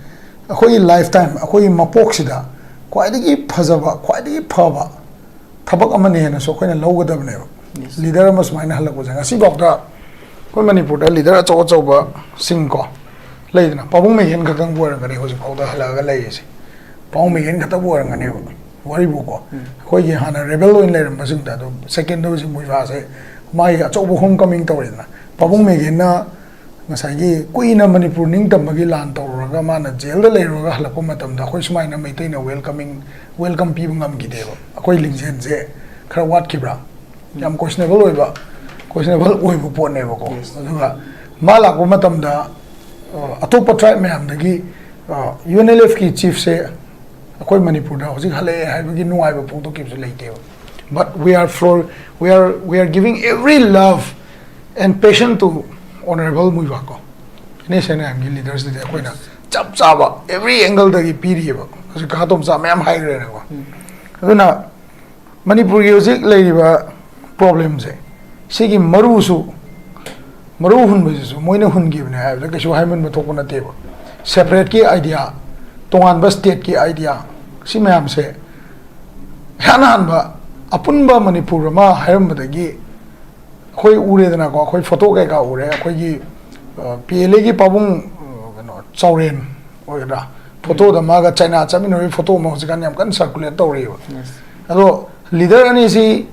ꯑꯩꯈꯣꯏꯒꯤ lifetime, ꯑꯩꯈꯣꯏꯒꯤ ꯃꯄꯣꯛꯁꯤꯗ ꯈ꯭ꯋꯥꯏꯗꯒꯤ ꯐꯖꯕ, ꯈ꯭ꯋꯥꯏꯗꯒꯤ ꯐꯕ ꯊꯕꯛ ꯑꯃꯅꯦꯅꯁꯨ ꯑꯩꯈꯣꯏꯅ ꯂꯧꯒꯗꯕꯅꯦꯕ꯫ Leader ꯑꯃ ꯁꯨꯃꯥꯏꯅ ꯍꯜꯂꯛꯄꯁꯦ, ꯉꯁꯤꯐꯥꯎꯗ ꯑꯩꯈꯣꯏ ꯃꯅꯤꯄꯨꯔꯗ leader ꯑꯆꯧ ꯑꯆꯧꯕꯁꯤꯡ ꯀꯣ, ꯂꯩꯗꯅ, ꯄꯥꯕꯨꯡ ꯃꯦꯒꯦꯟ ꯈꯛꯇꯪꯕꯨ ꯑꯣꯏꯔꯝꯒꯅꯤ ꯍꯧꯖꯤꯛꯐꯥꯎꯗ ꯍꯜꯂꯛꯑꯒ ꯂꯩꯔꯤꯁꯦ꯫ ꯄꯥꯕꯨꯡ ꯃꯦꯒꯦꯟ ꯈꯛꯇꯕꯨ ꯑꯣꯏꯔꯝꯒꯅꯦꯕ꯫ ꯋꯥꯔꯤꯕꯨꯀꯣ, ꯑꯩꯈꯣꯏꯒꯤ ꯍꯥꯟꯅ rebel ꯑꯣꯏꯅ ꯂꯩꯔꯝꯕꯁꯤꯡꯗ ꯑꯗꯨꯝ second ꯗꯣꯁꯤ ꯃꯨꯏꯐꯥꯁꯦ ꯃꯥꯒꯤ ꯑꯆꯧꯕ home coming ꯇꯧꯔꯦꯗꯅ꯫ ꯄꯥꯕꯨꯡ ꯃꯦꯒꯦꯟꯅ ꯉꯁꯥꯏꯒꯤ ꯀꯨꯏꯅ ꯃꯅꯤꯄꯨꯔ ꯅꯤꯡꯇꯝꯕꯒꯤ ꯂꯥꯟ ꯇꯧꯔꯨꯔꯒ ꯃꯥꯅ ꯖꯦꯜꯗ ꯂꯩꯔꯨꯔꯒ ꯍꯜꯂꯛꯄ ꯃꯇꯝꯗ ꯑꯩꯈꯣꯏ ꯁꯨꯃꯥꯏꯅ ꯃꯩꯇꯩꯅ welcoming, welcome ꯄꯤꯕ ꯉꯝꯈꯤꯗꯦꯕ꯫ ꯑꯩꯈꯣꯏ ꯂꯤꯡꯖꯦꯜꯁꯦ ꯈꯔ ꯋꯥꯠꯈꯤꯕ꯭ꯔꯥ? ꯌꯥꯝ questionable ꯑꯣꯏꯕ, questionable ꯑꯣꯏꯕ ꯄꯣꯠꯅꯦꯕꯀꯣ꯫ ꯑꯗꯨꯒ ꯃꯥ ꯂꯥꯛꯄ ꯃꯇꯝꯗ ꯑ, ꯑꯇꯣꯞꯄ tribe ꯃꯌꯥꯝꯗꯒꯤ UNLF ꯀꯤ chief ꯁꯦ ꯑꯩꯈꯣꯏ ꯃꯅꯤꯄꯨꯔꯗ ꯍꯧꯖꯤꯛ ꯍꯜꯂꯛꯑꯦ ꯍꯥꯏꯕꯒꯤ ꯅꯨꯡꯉꯥꯏꯕ ꯐꯣꯡꯗꯣꯛꯈꯤꯕꯁꯨ ꯂꯩꯇꯦꯕ꯫ But we are for, we are, we are giving every love and passion to Honorable ꯃꯨꯏꯕꯥ ꯀꯣ꯫ NSCN IM ꯒꯤ leaders ꯇꯗꯤ ꯑꯩꯈꯣꯏꯅ ꯆꯞ ꯆꯥꯕ every angle ꯗꯒꯤ ꯄꯤꯔꯤꯑꯕ꯫ ꯍꯧꯖꯤꯛ ꯀꯥ ꯇꯣꯝꯆꯥ ꯃꯌꯥꯝ ꯍꯥꯏꯈ꯭ꯔꯦꯅꯀꯣ꯫ ꯑꯗꯨꯅ ꯃꯅꯤꯄꯨꯔꯒꯤ ꯍꯧꯖꯤꯛ ꯂꯩꯔꯤꯕ problem ꯁꯦ, ꯁꯤꯒꯤ ꯃꯔꯨꯁꯨ, ꯃꯔꯨ ꯍꯨꯟꯕꯁꯤꯁꯨ ꯃꯣꯏꯅ ꯍꯨꯟꯈꯤꯕꯅꯦ ꯍꯥꯏꯕꯗ ꯀꯩꯁꯨ ꯍꯥꯏꯃꯟꯕ ꯊꯣꯛꯄ ꯅꯠꯇꯦꯕ꯫ Separate ꯀꯤ idea, ꯇꯣꯉꯥꯟꯕ state ꯀꯤ idea, ꯁꯤ ꯃꯌꯥꯝꯁꯦ ꯏꯍꯥꯟ ꯍꯥꯟꯕ ꯑꯄꯨꯟꯕ ꯃꯅꯤꯄꯨꯔ ꯑꯃ ꯍꯥꯏꯔꯝꯕꯗꯒꯤ ꯑꯩꯈꯣꯏ ꯎꯔꯦꯗꯅꯀꯣ, ꯑꯩꯈꯣꯏ photo ꯀꯩꯀꯥ ꯎꯔꯦ, ꯑꯩꯈꯣꯏꯒꯤ, ꯑ, PLA ꯒꯤ ꯄꯥꯕꯨꯡ, ꯑ, ꯀꯩꯅꯣ, ꯆꯥꯎꯔꯦꯟ ꯑꯣꯏꯒꯗ꯭ꯔꯥ, photo ꯗ ꯃꯥꯒ ꯆꯥꯏꯅꯥ ꯆꯠꯃꯤꯟꯅꯕꯒꯤ photo ꯑꯃ ꯍꯧꯖꯤꯛꯀꯥꯟ ꯌꯥꯝ ꯀꯟꯅ circulate ꯇꯧꯔꯤꯑꯕ꯫ ꯑꯗꯣ leader ꯑꯅꯤꯁꯤ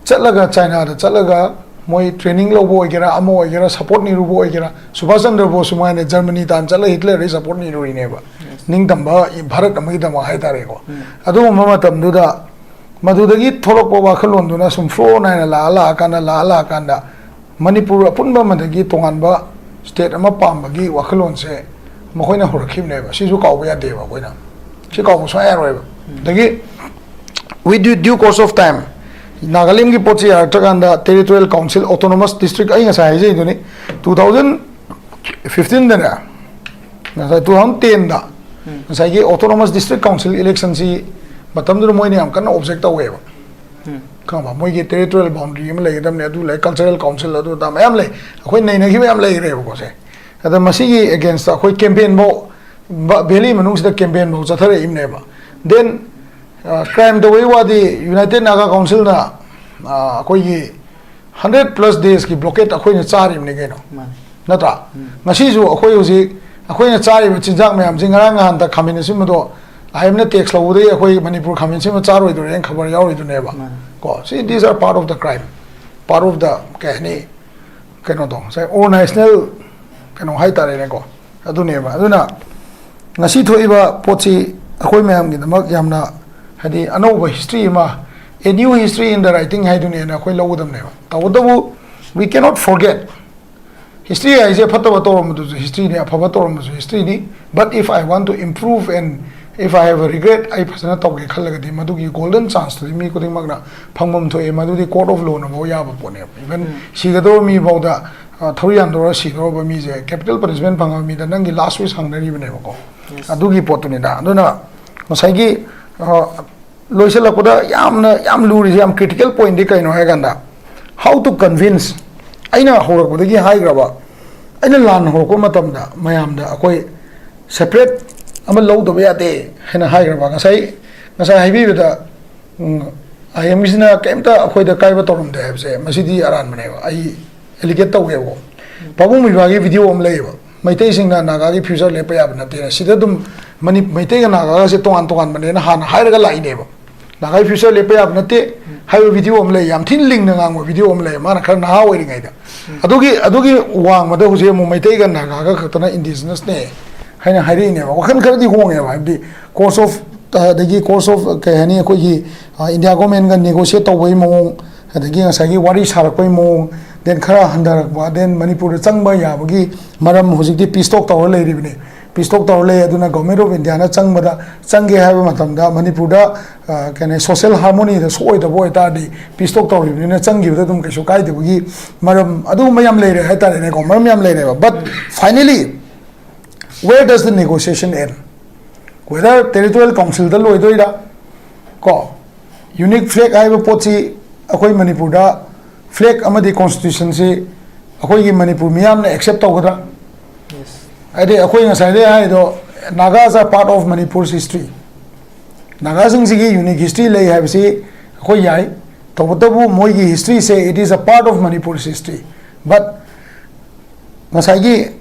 ꯆꯠꯂꯒ, ꯆꯥꯏꯅꯥꯗ ꯆꯠꯂꯒ ꯃꯣꯏ training ꯂꯧꯕ ꯑꯣꯏꯒꯦꯔꯥ, ꯑꯃ ꯑꯣꯏꯒꯦꯔꯥ, support ꯅꯤꯔꯨꯕ ꯑꯣꯏꯒꯦꯔꯥ, ꯁꯨꯚꯥꯁ ꯆꯟꯗ꯭ꯔ ꯕꯣꯁꯁꯨ ꯃꯉꯥꯏꯅꯦ, ꯖꯔꯃꯅꯤ ꯇꯥꯟ ꯆꯠꯂꯒ ꯍꯤꯠꯂꯔꯗꯒꯤ support ꯅꯤꯔꯨꯔꯤꯅꯦꯕ, ꯅꯤꯡꯇꯝꯕ ꯚꯥꯔꯠ ꯑꯃꯒꯤꯗꯃꯛ ꯍꯥꯏꯇꯥꯔꯦꯀꯣ꯫ ꯑꯗꯨꯒꯨꯝꯕ ꯃꯇꯝꯗꯨꯗ ꯃꯗꯨꯗꯒꯤ ꯊꯣꯛꯂꯛꯄ ꯋꯥꯈꯜꯂꯣꯟꯗꯨꯅ ꯁꯨꯝ flow ꯅꯥꯏꯅ ꯂꯥꯛꯑ ꯂꯥꯛꯑꯀꯥꯟꯗ, ꯂꯥꯛꯑ ꯂꯥꯛꯑꯀꯥꯟꯗ ꯃꯅꯤꯄꯨꯔ ꯑꯄꯨꯟꯕ ꯑꯃꯗꯒꯤ ꯇꯣꯉꯥꯟꯕ state ꯑꯃ ꯄꯥꯝꯕꯒꯤ ꯋꯥꯈꯜꯂꯣꯟꯁꯦ ꯃꯈꯣꯏꯅ ꯍꯧꯔꯛꯈꯤꯕꯅꯦꯕ꯫ ꯁꯤꯁꯨ ꯀꯥꯎꯕ ꯌꯥꯗꯦꯕ ꯑꯩꯈꯣꯏꯅ꯫ ꯁꯤ ꯀꯥꯎꯕ ꯁꯨꯡꯌꯥ ꯌꯥꯔꯣꯏꯕ꯫ ꯑꯗꯒꯤ with due, due course of time, ꯅꯥꯒꯥꯂꯦꯟꯒꯤ ꯄꯣꯠꯁꯤ ꯌꯥꯔꯛꯇ꯭ꯔꯀꯥꯟꯗ territorial council, autonomous district, ꯑꯩ ꯉꯁꯥꯏ ꯍꯥꯏꯖꯩꯗꯨꯅꯤ, two thousand fifteen ꯗꯅꯦ, ꯉꯁꯥꯏ two thousand ten ꯗ ꯉꯁꯥꯏꯒꯤ autonomous district council election ꯁꯤ ꯃꯇꯝꯗꯨꯗ ꯃꯣꯏꯅ ꯌꯥꯝ ꯀꯟꯅ object ꯇꯧꯋꯦꯕ꯫ ꯈꯪꯉꯕ? ꯃꯣꯏꯒꯤ territorial boundary ꯑꯃ ꯂꯩꯒꯗꯕꯅꯦ, ꯑꯗꯨ ꯂꯩ, cultural council ꯑꯗꯨ ꯑꯗꯥ ꯃꯌꯥꯝ ꯂꯩ, ꯑꯩꯈꯣꯏ ꯅꯩꯅꯈꯤꯕ ꯌꯥꯝ ꯂꯩꯈ꯭ꯔꯦꯕꯀꯣ ꯁꯦ꯫ ꯑꯗ ꯃꯁꯤꯒꯤ against ꯑ ꯑꯩꯈꯣꯏ campaign ꯐꯧ ꯚꯦꯂꯤ ꯃꯅꯨꯡꯁꯤꯗ campaign ꯐꯧ ꯆꯠꯊꯔꯛꯏꯕꯅꯦꯕ꯫ Then crime ꯇꯧꯕꯩ ꯋꯥꯗꯤ United Naga Council ꯅ ꯑꯩꯈꯣꯏꯒꯤ hundred plus days ꯀꯤ blockade ꯑꯩꯈꯣꯏꯅ ꯆꯥꯔꯤꯕꯅꯤ ꯀꯩꯅꯣ, ꯅꯠꯇ꯭ꯔꯥ? ꯉꯁꯤꯁꯨ ꯑꯩꯈꯣꯏ ꯍꯧꯖꯤꯛ ꯑꯩꯈꯣꯏꯅ ꯆꯥꯔꯤꯕ ꯆꯤꯟꯖꯥꯛ ꯃꯌꯥꯝꯁꯤ, ꯉꯔꯥꯡ ꯅꯍꯥꯟꯗ ꯈꯥꯃꯦꯟ ꯑꯁꯤꯟꯕꯗꯣ I M ꯅ tax ꯂꯧꯕꯗꯒꯤ ꯑꯩꯈꯣꯏ ꯃꯅꯤꯄꯨꯔ ꯈꯥꯃꯦꯟ ꯑꯁꯤꯟꯕ ꯆꯥꯔꯣꯏꯗꯣꯔꯦꯅ ꯈꯕꯔ ꯌꯥꯎꯔꯤꯗꯨꯅꯦꯕ꯫ ꯀꯣ, ꯁꯤ, these are part of the crime, part of the, ꯀꯩ ꯍꯥꯏꯅꯤ, ꯀꯩꯅꯣꯗꯣ, ꯉꯁꯥꯏ organizational ꯀꯩꯅꯣ ꯍꯥꯏꯇꯥꯔꯦꯅꯦꯀꯣ, ꯑꯗꯨꯅꯦꯕ꯫ ꯑꯗꯨꯅ ꯉꯁꯤ ꯊꯣꯛꯏꯕ ꯄꯣꯠꯁꯤ ꯑꯩꯈꯣꯏ ꯃꯌꯥꯝꯒꯤꯗꯃꯛ ꯌꯥꯝꯅ, ꯍꯥꯏꯗꯤ, ꯑꯅꯧꯕ history ꯑꯃ, a new history in the writing ꯍꯥꯏꯗꯨꯅꯦꯅ ꯑꯩꯈꯣꯏ ꯂꯧꯒꯗꯕꯅꯦꯕ꯫ ꯇꯧꯕꯇꯕꯨ, we cannot forget, history ꯍꯥꯏꯁꯦ ꯐꯠꯇꯕ ꯇꯧꯔꯝꯕꯗꯨꯁꯨ history ꯅꯤ, ꯑꯐꯕ ꯇꯧꯔꯝꯕꯁꯨ history ꯅꯤ, but if I want to improve and if I have a regret, ꯑꯩ ꯐꯖꯅ ꯇꯧꯒꯦ ꯈꯜꯂꯒꯗꯤ ꯃꯗꯨꯒꯤ golden chance ꯇꯨꯗꯤ ꯃꯤ ꯈꯨꯗꯤꯡꯃꯛꯅ ꯐꯪꯐꯝ ꯊꯣꯛꯑꯦ, ꯃꯗꯨꯗꯤ court of law ꯅꯐꯥꯎ ꯌꯥꯕ ꯄꯣꯠꯅꯦꯕ꯫ Even ꯁꯤꯒꯗꯧꯕ ꯃꯤ ꯐꯥꯎꯗ, ꯑ, ꯊꯧꯔꯤ ꯌꯥꯟꯗꯧꯔ ꯁꯤꯗꯧꯔꯕ ꯃꯤꯁꯦ, capital punishment ꯐꯪꯉꯕ ꯃꯤꯗ ꯅꯪꯒꯤ last wish ꯍꯪꯅꯔꯤꯕꯅꯦꯕꯀꯣ꯫ ꯑꯗꯨꯒꯤ ꯄꯣꯠꯇꯨꯅꯤꯗ꯫ ꯑꯗꯨꯅ ꯉꯁꯥꯏꯒꯤ, ꯑ, ꯂꯣꯏꯁꯤꯜꯂꯛꯄꯗ ꯌꯥꯝꯅ, ꯌꯥꯝ ꯂꯨꯔꯤꯁꯦ, ꯌꯥꯝ critical point ꯗꯤ ꯀꯩꯅꯣ ꯍꯥꯏ ꯀꯥꯟꯗ, how to convince, ꯑꯩꯅ ꯍꯧꯔꯛꯄꯗꯒꯤ ꯍꯥꯏꯈ꯭ꯔꯕ, ꯑꯩꯅ ꯂꯥꯟ ꯍꯧꯔꯛꯄ ꯃꯇꯝꯗ ꯃꯌꯥꯝꯗ ꯑꯩꯈꯣꯏ separate ꯑꯃ ꯂꯧꯗꯕ ꯌꯥꯗꯦ ꯍꯥꯏꯅ ꯍꯥꯏꯈ꯭ꯔꯕ꯫ ꯉꯁꯥꯏ, ꯉꯁꯥꯏ ꯍꯥꯏꯕꯤꯕꯗ, ꯎꯝ, I M ꯁꯤꯅ ꯀꯩꯝꯇ ꯑꯩꯈꯣꯏꯗ ꯑꯀꯥꯏꯕ ꯇꯧꯔꯝꯗꯦ ꯍꯥꯏꯕꯁꯦ, ꯃꯁꯤꯗꯤ ꯑꯔꯥꯟꯕꯅꯦꯕ꯫ ꯑꯩ allege ꯇꯧꯒꯦꯕꯀꯣ꯫ ꯄꯥꯕꯨꯡ ꯃꯩꯕꯥꯒꯤ video ꯑꯃ ꯂꯩꯌꯦꯕ, ꯃꯩꯇꯩꯁꯤꯡꯅ ꯅꯥꯒꯥꯒꯤ future ꯂꯦꯞꯄ ꯌꯥꯕ ꯅꯠꯇꯦꯅ꯫ ꯁꯤꯗ ꯑꯗꯨꯝ ꯃꯅꯤ-, ꯃꯩꯇꯩꯒ ꯅꯥꯒꯥꯒꯁꯦ ꯇꯣꯉꯥꯟ ꯇꯣꯉꯥꯟꯕꯅꯦꯅ ꯍꯥꯟꯅ ꯍꯥꯏꯔꯒ ꯂꯥꯛꯏꯅꯦꯕ꯫ ꯅꯥꯒꯥꯒꯤ future ꯂꯦꯞꯄ ꯌꯥꯕ ꯅꯠꯇꯦ ꯍꯥꯏꯕ video ꯑꯃ ꯂꯩ, ꯌꯥꯝ ꯊꯤꯅ ꯂꯤꯡꯅ ꯉꯥꯡꯕ video ꯑꯃ ꯂꯩ, ꯃꯥꯅ ꯈꯔ ꯅꯍꯥ ꯑꯣꯏꯔꯤꯉꯩꯗ꯫ ꯑꯗꯨꯒꯤ, ꯑꯗꯨꯒꯤ ꯋꯥꯡꯃꯗ ꯍꯧꯖꯤꯛ ꯑꯃꯨꯛ ꯃꯩꯇꯩꯒ ꯅꯥꯒꯥꯒ ꯈꯛꯇꯅ indigenous ꯅꯦ ꯍꯥꯏꯅ ꯍꯥꯏꯔꯛꯏꯅꯦꯕ꯫ ꯋꯥꯈꯜ ꯈꯔꯗꯤ ꯍꯣꯡꯉꯦꯕ, ꯍꯥꯏꯕꯗꯤ course of, ꯑꯗꯒꯤ course of, ꯀꯩ ꯍꯥꯏꯅꯤ, ꯑꯩꯈꯣꯏꯒꯤ, ꯑ, India government ꯒ negotiate ꯇꯧꯕꯒꯤ ꯃꯑꯣꯡ, ꯑꯗꯒꯤ ꯉꯁꯥꯏꯒꯤ ꯋꯥꯔꯤ ꯁꯥꯔꯛꯄꯒꯤ ꯃꯑꯣꯡ, then ꯈꯔ ꯍꯟꯊꯔꯛꯄ, then ꯃꯅꯤꯄꯨꯔꯗ ꯆꯪꯕ ꯌꯥꯕꯒꯤ ꯃꯔꯝ, ꯍꯧꯖꯤꯛꯇꯤ peace talk ꯇꯧꯔ ꯂꯩꯔꯤꯕꯅꯤ꯫ ꯄꯤꯁ ꯇꯣꯛ ꯇꯧꯔ ꯂꯩ꯫ ꯑꯗꯨꯅ ꯒꯣꯔꯃꯦꯟ ꯑꯣꯐ ꯏꯟꯗꯤꯌꯥꯅ ꯆꯪꯕꯗ, ꯆꯪꯒꯦ ꯍꯥꯏꯕ ꯃꯇꯝꯗ ꯃꯅꯤꯄꯨꯔꯗ, ꯑ, ꯀꯩꯅꯣ, ꯁꯣꯁꯤꯌꯦꯜ ꯍꯥꯔꯃꯣꯅꯤꯗ ꯁꯣꯛꯑꯣꯏꯗꯕ ꯑꯣꯏꯇꯥꯔꯗꯤ ꯄꯤꯁ ꯇꯣꯛ ꯇꯧꯔꯤꯕꯅꯤꯅ ꯆꯪꯈꯤꯕꯗ ꯑꯗꯨꯝ ꯀꯩꯁꯨ ꯀꯥꯏꯗꯕꯒꯤ ꯃꯔꯝ, ꯑꯗꯨꯒꯨꯝꯕ ꯌꯥꯝ ꯂꯩꯔꯦ ꯍꯥꯏꯇꯥꯔꯦꯅꯦꯀꯣ, ꯃꯔꯝ ꯌꯥꯝ ꯂꯩꯔꯦꯕ꯫ But finally, where does the negotiation end? Whether territorial councilꯗ ꯂꯣꯏꯗꯣꯏꯔꯥ, ꯀꯣ, ꯌꯨꯅꯤꯛ ꯐ꯭ꯂꯦꯛ ꯍꯥꯏꯕ ꯄꯣꯠꯁꯤ ꯑꯩꯈꯣꯏ ꯃꯅꯤꯄꯨꯔꯗ ꯐ꯭ꯂꯦꯛ ꯑꯃꯗꯤ ꯀꯣꯟꯁꯇꯤꯇ꯭ꯌꯨꯁꯟꯁꯤ ꯑꯩꯈꯣꯏꯒꯤ ꯃꯅꯤꯄꯨꯔ ꯃꯤꯌꯥꯝꯅ ꯑꯦꯛꯁꯦꯞ ꯇꯧꯒꯗ꯭ꯔꯥ? ꯍꯥꯏꯗꯤ ꯑꯩꯈꯣꯏ ꯉꯁꯥꯏꯗꯩ ꯍꯥꯏꯗꯣ, Nagas are part of Manipur's history꯫ ꯅꯥꯒꯥꯁꯤꯡꯁꯤꯒꯤ ꯌꯨꯅꯤꯛ ꯍꯤꯁꯇ꯭ꯔꯤ ꯂꯩ ꯍꯥꯏꯕꯁꯤ ꯑꯩꯈꯣꯏ ꯌꯥꯏ, ꯇꯧꯕꯇꯕꯨ ꯃꯣꯏꯒꯤ ꯍꯤꯁꯇ꯭ꯔꯤꯁꯦ, it is a part of Manipur's history, but ꯉꯁꯥꯏꯒꯤ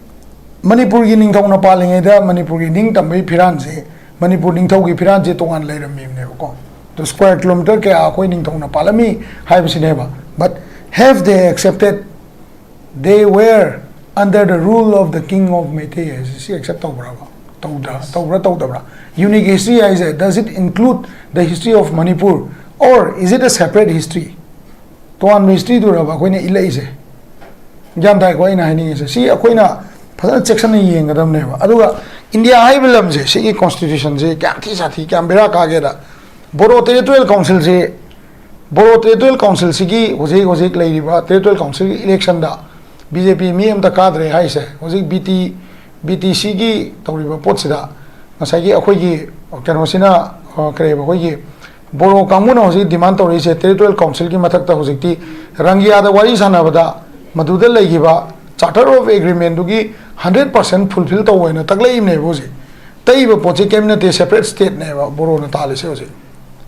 ꯃꯅꯤꯄꯨꯔꯒꯤ ꯅꯤꯡꯊꯧꯅ ꯄꯥꯜꯂꯤꯉꯩꯗ ꯃꯅꯤꯄꯨꯔꯒꯤ ꯅꯤꯡꯇꯝꯕꯒꯤ ꯐꯤꯔꯥꯟꯁꯦ, ꯃꯅꯤꯄꯨꯔ ꯅꯤꯡꯊꯧꯒꯤ ꯐꯤꯔꯥꯟꯁꯦ ꯇꯣꯉꯥꯟ ꯂꯩꯔꯝꯃꯤꯕꯅꯦꯕꯀꯣ꯫ ꯑꯗꯨ ꯁ꯭ꯀ꯭ꯋꯥꯔ ꯀꯤꯂꯣꯃꯤꯇꯔ ꯀꯌꯥ ꯑꯩꯈꯣꯏ ꯅꯤꯡꯊꯧꯅ ꯄꯥꯜꯂꯝꯃꯤ ꯍꯥꯏꯕꯁꯤꯅꯦꯕ꯫ But have they accepted they were under the rule of the king of Meitei ꯍꯥꯏꯁꯦ ꯁꯤ ꯑꯦꯛꯁꯦꯞ ꯇꯧꯕ꯭ꯔꯕ? ꯇꯧꯗ꯭ꯔꯥ? ꯇꯧꯕ꯭ꯔꯥ ꯇꯧꯗꯕ꯭ꯔꯥ? ꯌꯨꯅꯤꯛ ꯍꯤꯁꯇ꯭ꯔꯤ ꯍꯥꯏꯁꯦ, does it include the history of Manipur or is it a separate history? ꯇꯣꯉꯥꯟꯕ ꯍꯤꯁꯇ꯭ꯔꯤꯗꯨꯔꯕ ꯑꯩꯈꯣꯏꯅ ꯏꯜꯂꯛꯏꯁꯦ? ꯒ꯭ꯌꯥꯟ ꯇꯥꯏꯀꯣ ꯑꯩꯅ ꯍꯥꯏꯅꯤꯡꯉꯤꯁꯦ? ꯁꯤ ꯑꯩꯈꯣꯏꯅ ꯐꯖꯅ ꯆꯦꯛꯁꯤꯟꯅ ꯌꯦꯡꯒꯗꯕꯅꯦꯕ꯫ ꯑꯗꯨꯒ ꯏꯟꯗꯤꯌꯥ ꯍꯥꯏꯕ ꯂꯝꯁꯦ, ꯁꯤꯒꯤ ꯀꯣꯟꯁꯇꯤꯇ꯭ꯌꯨꯁꯟꯁꯦ ꯀꯌꯥꯝ ꯊꯤ ꯁꯥꯊꯤ, ꯀꯌꯥꯝ ꯕꯦꯔꯥ ꯀꯥꯒꯦꯗ, ꯕꯣꯔꯣ ꯇꯦꯔꯤꯇꯣꯔꯤꯌꯦꯜ ꯀꯥꯎꯟꯁꯤꯜꯁꯤ, ꯕꯣꯔꯣ ꯇꯦꯔꯤꯇꯣꯔꯤꯌꯦꯜ ꯀꯥꯎꯟꯁꯤꯜꯁꯤꯒꯤ ꯍꯧꯖꯤꯛ ꯍꯧꯖꯤꯛ ꯂꯩꯔꯤꯕ ꯇꯦꯔꯤꯇꯣꯔꯤꯌꯦꯜ ꯀꯥꯎꯟꯁꯤꯜꯒꯤ ꯏꯂꯦꯛꯁꯟꯗ ꯕꯤ ꯖꯦ ꯄꯤ ꯃꯤ ꯑꯝꯇ ꯀꯥꯗ꯭ꯔꯦ ꯍꯥꯏꯁꯦ, ꯍꯧꯖꯤꯛ ꯕꯤ ꯇꯤ, ꯕꯤ ꯇꯤ ꯁꯤꯒꯤ ꯇꯧꯔꯤꯕ ꯄꯣꯠꯁꯤꯗ ꯉꯁꯥꯏꯒꯤ ꯑꯩꯈꯣꯏꯒꯤ ꯀꯩꯅꯣꯁꯤꯅ, ꯑ, ꯀꯔꯤꯕ, ꯑꯩꯈꯣꯏꯒꯤ ꯕꯣꯔꯣ ꯀꯥꯡꯕꯨꯅ ꯍꯧꯖꯤꯛ ꯗꯤꯃꯥꯟ ꯇꯧꯔꯛꯏꯁꯦ, ꯇꯦꯔꯤꯇꯣꯔꯤꯌꯦꯜ ꯀꯥꯎꯟꯁꯤꯜꯒꯤ ꯃꯊꯛꯇ ꯍꯧꯖꯤꯛꯇꯤ ꯔꯪꯒꯤꯌꯥꯗ ꯋꯥꯔꯤ ꯁꯥꯟꯅꯕꯗ ꯃꯗꯨꯗ ꯂꯩꯈꯤꯕ Charter of Agreement ꯗꯨꯒꯤ hundred percent fulfill ꯇꯧꯋꯦꯅ ꯇꯛꯂꯛꯏꯕꯅꯦꯕ ꯍꯧꯖꯤꯛ꯫ ꯇꯛꯏꯕ ꯄꯣꯠꯁꯦ ꯀꯔꯤꯝ ꯅꯠꯇꯦ, separate state ꯅꯦꯕ ꯕꯣꯔꯣꯅ ꯇꯥꯜꯂꯤꯁꯦ ꯍꯧꯖꯤꯛ,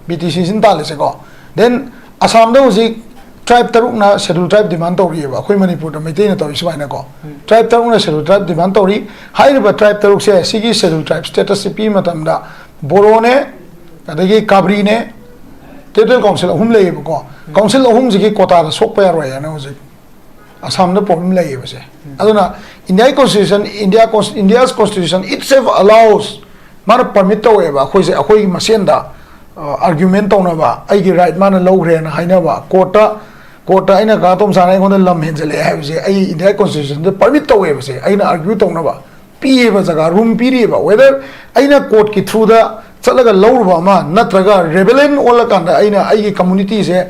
ꯕꯤ ꯇꯤ ꯁꯤꯁꯤꯅ ꯇꯥꯜꯂꯤꯁꯦꯀꯣ꯫ Then ꯑꯁꯥꯝꯗ ꯍꯧꯖꯤꯛ ꯇ꯭ꯔꯥꯏꯕ ꯇꯔꯨꯛꯅ ꯁꯦꯗꯨꯜ ꯇ꯭ꯔꯥꯏꯕ ꯗꯤꯃꯥꯟ ꯇꯧꯔꯤꯑꯕ, ꯑꯩꯈꯣꯏ ꯃꯅꯤꯄꯨꯔꯗ ꯃꯩꯇꯩꯅ ꯇꯧꯔꯤ ꯁꯨꯃꯥꯏꯅꯀꯣ꯫ ꯇ꯭ꯔꯥꯏꯕ ꯇꯔꯨꯛꯅ ꯁꯦꯗꯨꯜ ꯇ꯭ꯔꯥꯏꯕ ꯗꯤꯃꯥꯟ ꯇꯧꯔꯤ꯫ ꯍꯥꯏꯔꯤꯕ ꯇ꯭ꯔꯥꯏꯕ ꯇꯔꯨꯛꯁꯦ ꯁꯤꯒꯤ ꯁꯦꯗꯨꯜ ꯇ꯭ꯔꯥꯏꯕ ꯁ꯭ꯇꯦꯇꯁꯁꯤ ꯄꯤꯕ ꯃꯇꯝꯗ ꯕꯣꯔꯣꯅꯦ, ꯑꯗꯒꯤ ꯀꯥꯕ꯭ꯔꯤꯅꯦ, ꯇꯦꯔꯤꯇꯣꯔꯤꯌꯦꯜ ꯀꯥꯎꯟꯁꯤꯜ ꯑꯍꯨꯝ ꯂꯩꯌꯦꯕꯀꯣ꯫ ꯀꯥꯎꯟꯁꯤꯜ ꯑꯍꯨꯝꯁꯤꯒꯤ ꯀꯣꯇꯥꯗ ꯁꯣꯛꯄ ꯌꯥꯔꯣꯏ ꯍꯥꯏꯅ ꯍꯧꯖꯤꯛ ꯑꯁꯥꯝꯗ ꯄ꯭ꯔꯣꯕ꯭ꯂꯦꯝ ꯂꯩꯌꯦꯕꯁꯦ꯫ ꯑꯗꯨꯅ ꯏꯟꯗꯤꯌꯥꯒꯤ constitution, India cons-, India's constitution itself allows, ꯃꯥꯅ ꯄꯔꯃꯤꯠ ꯇꯧꯋꯦꯕ ꯑꯩꯈꯣꯏꯁꯦ, ꯑꯩꯈꯣꯏꯒꯤ ꯃꯁꯦꯟꯗ ꯑꯥꯔꯒ꯭ꯌꯨꯃꯦꯟ ꯇꯧꯅꯕ, ꯑꯩꯒꯤ ꯔꯥꯏꯠ ꯃꯥꯅ ꯂꯧꯈ꯭ꯔꯦꯅ ꯍꯥꯏꯅꯕ, ꯀꯣꯔꯠꯇ, ꯀꯣꯔꯠꯇ ꯑꯩꯅ ꯀꯥ ꯇꯣꯝꯆꯥꯅ ꯑꯩꯉꯣꯟꯗ ꯂꯝ ꯍꯦꯟꯖꯜꯂꯛꯑꯦ ꯍꯥꯏꯕꯁꯦ ꯑꯩ ꯏꯟꯗꯤꯌꯥ ꯀꯣꯟꯁꯇꯤꯇ꯭ꯌꯨꯁꯟꯗ ꯄꯔꯃꯤꯠ ꯇꯧꯋꯦꯕꯁꯦ, ꯑꯩꯅ ꯑꯥꯔꯒ꯭ꯌꯨ ꯇꯧꯅꯕ꯫ ꯄꯤꯌꯦꯕ, ꯖꯒꯥ ꯔꯨꯝ ꯄꯤꯔꯤꯑꯕ꯫ Whether ꯑꯩꯅ ꯀꯣꯔꯠꯀꯤ ꯊ꯭ꯔꯨꯗ ꯆꯠꯂꯒ ꯂꯧꯔꯨꯕ ꯑꯃ, ꯅꯠꯇ꯭ꯔꯒ ꯔꯦꯕꯦꯂꯦꯟ ꯑꯣꯜꯂꯀꯥꯟꯗ ꯑꯩꯅ ꯑꯩꯒꯤ ꯀꯝꯃꯨꯅꯤꯇꯤꯁꯦ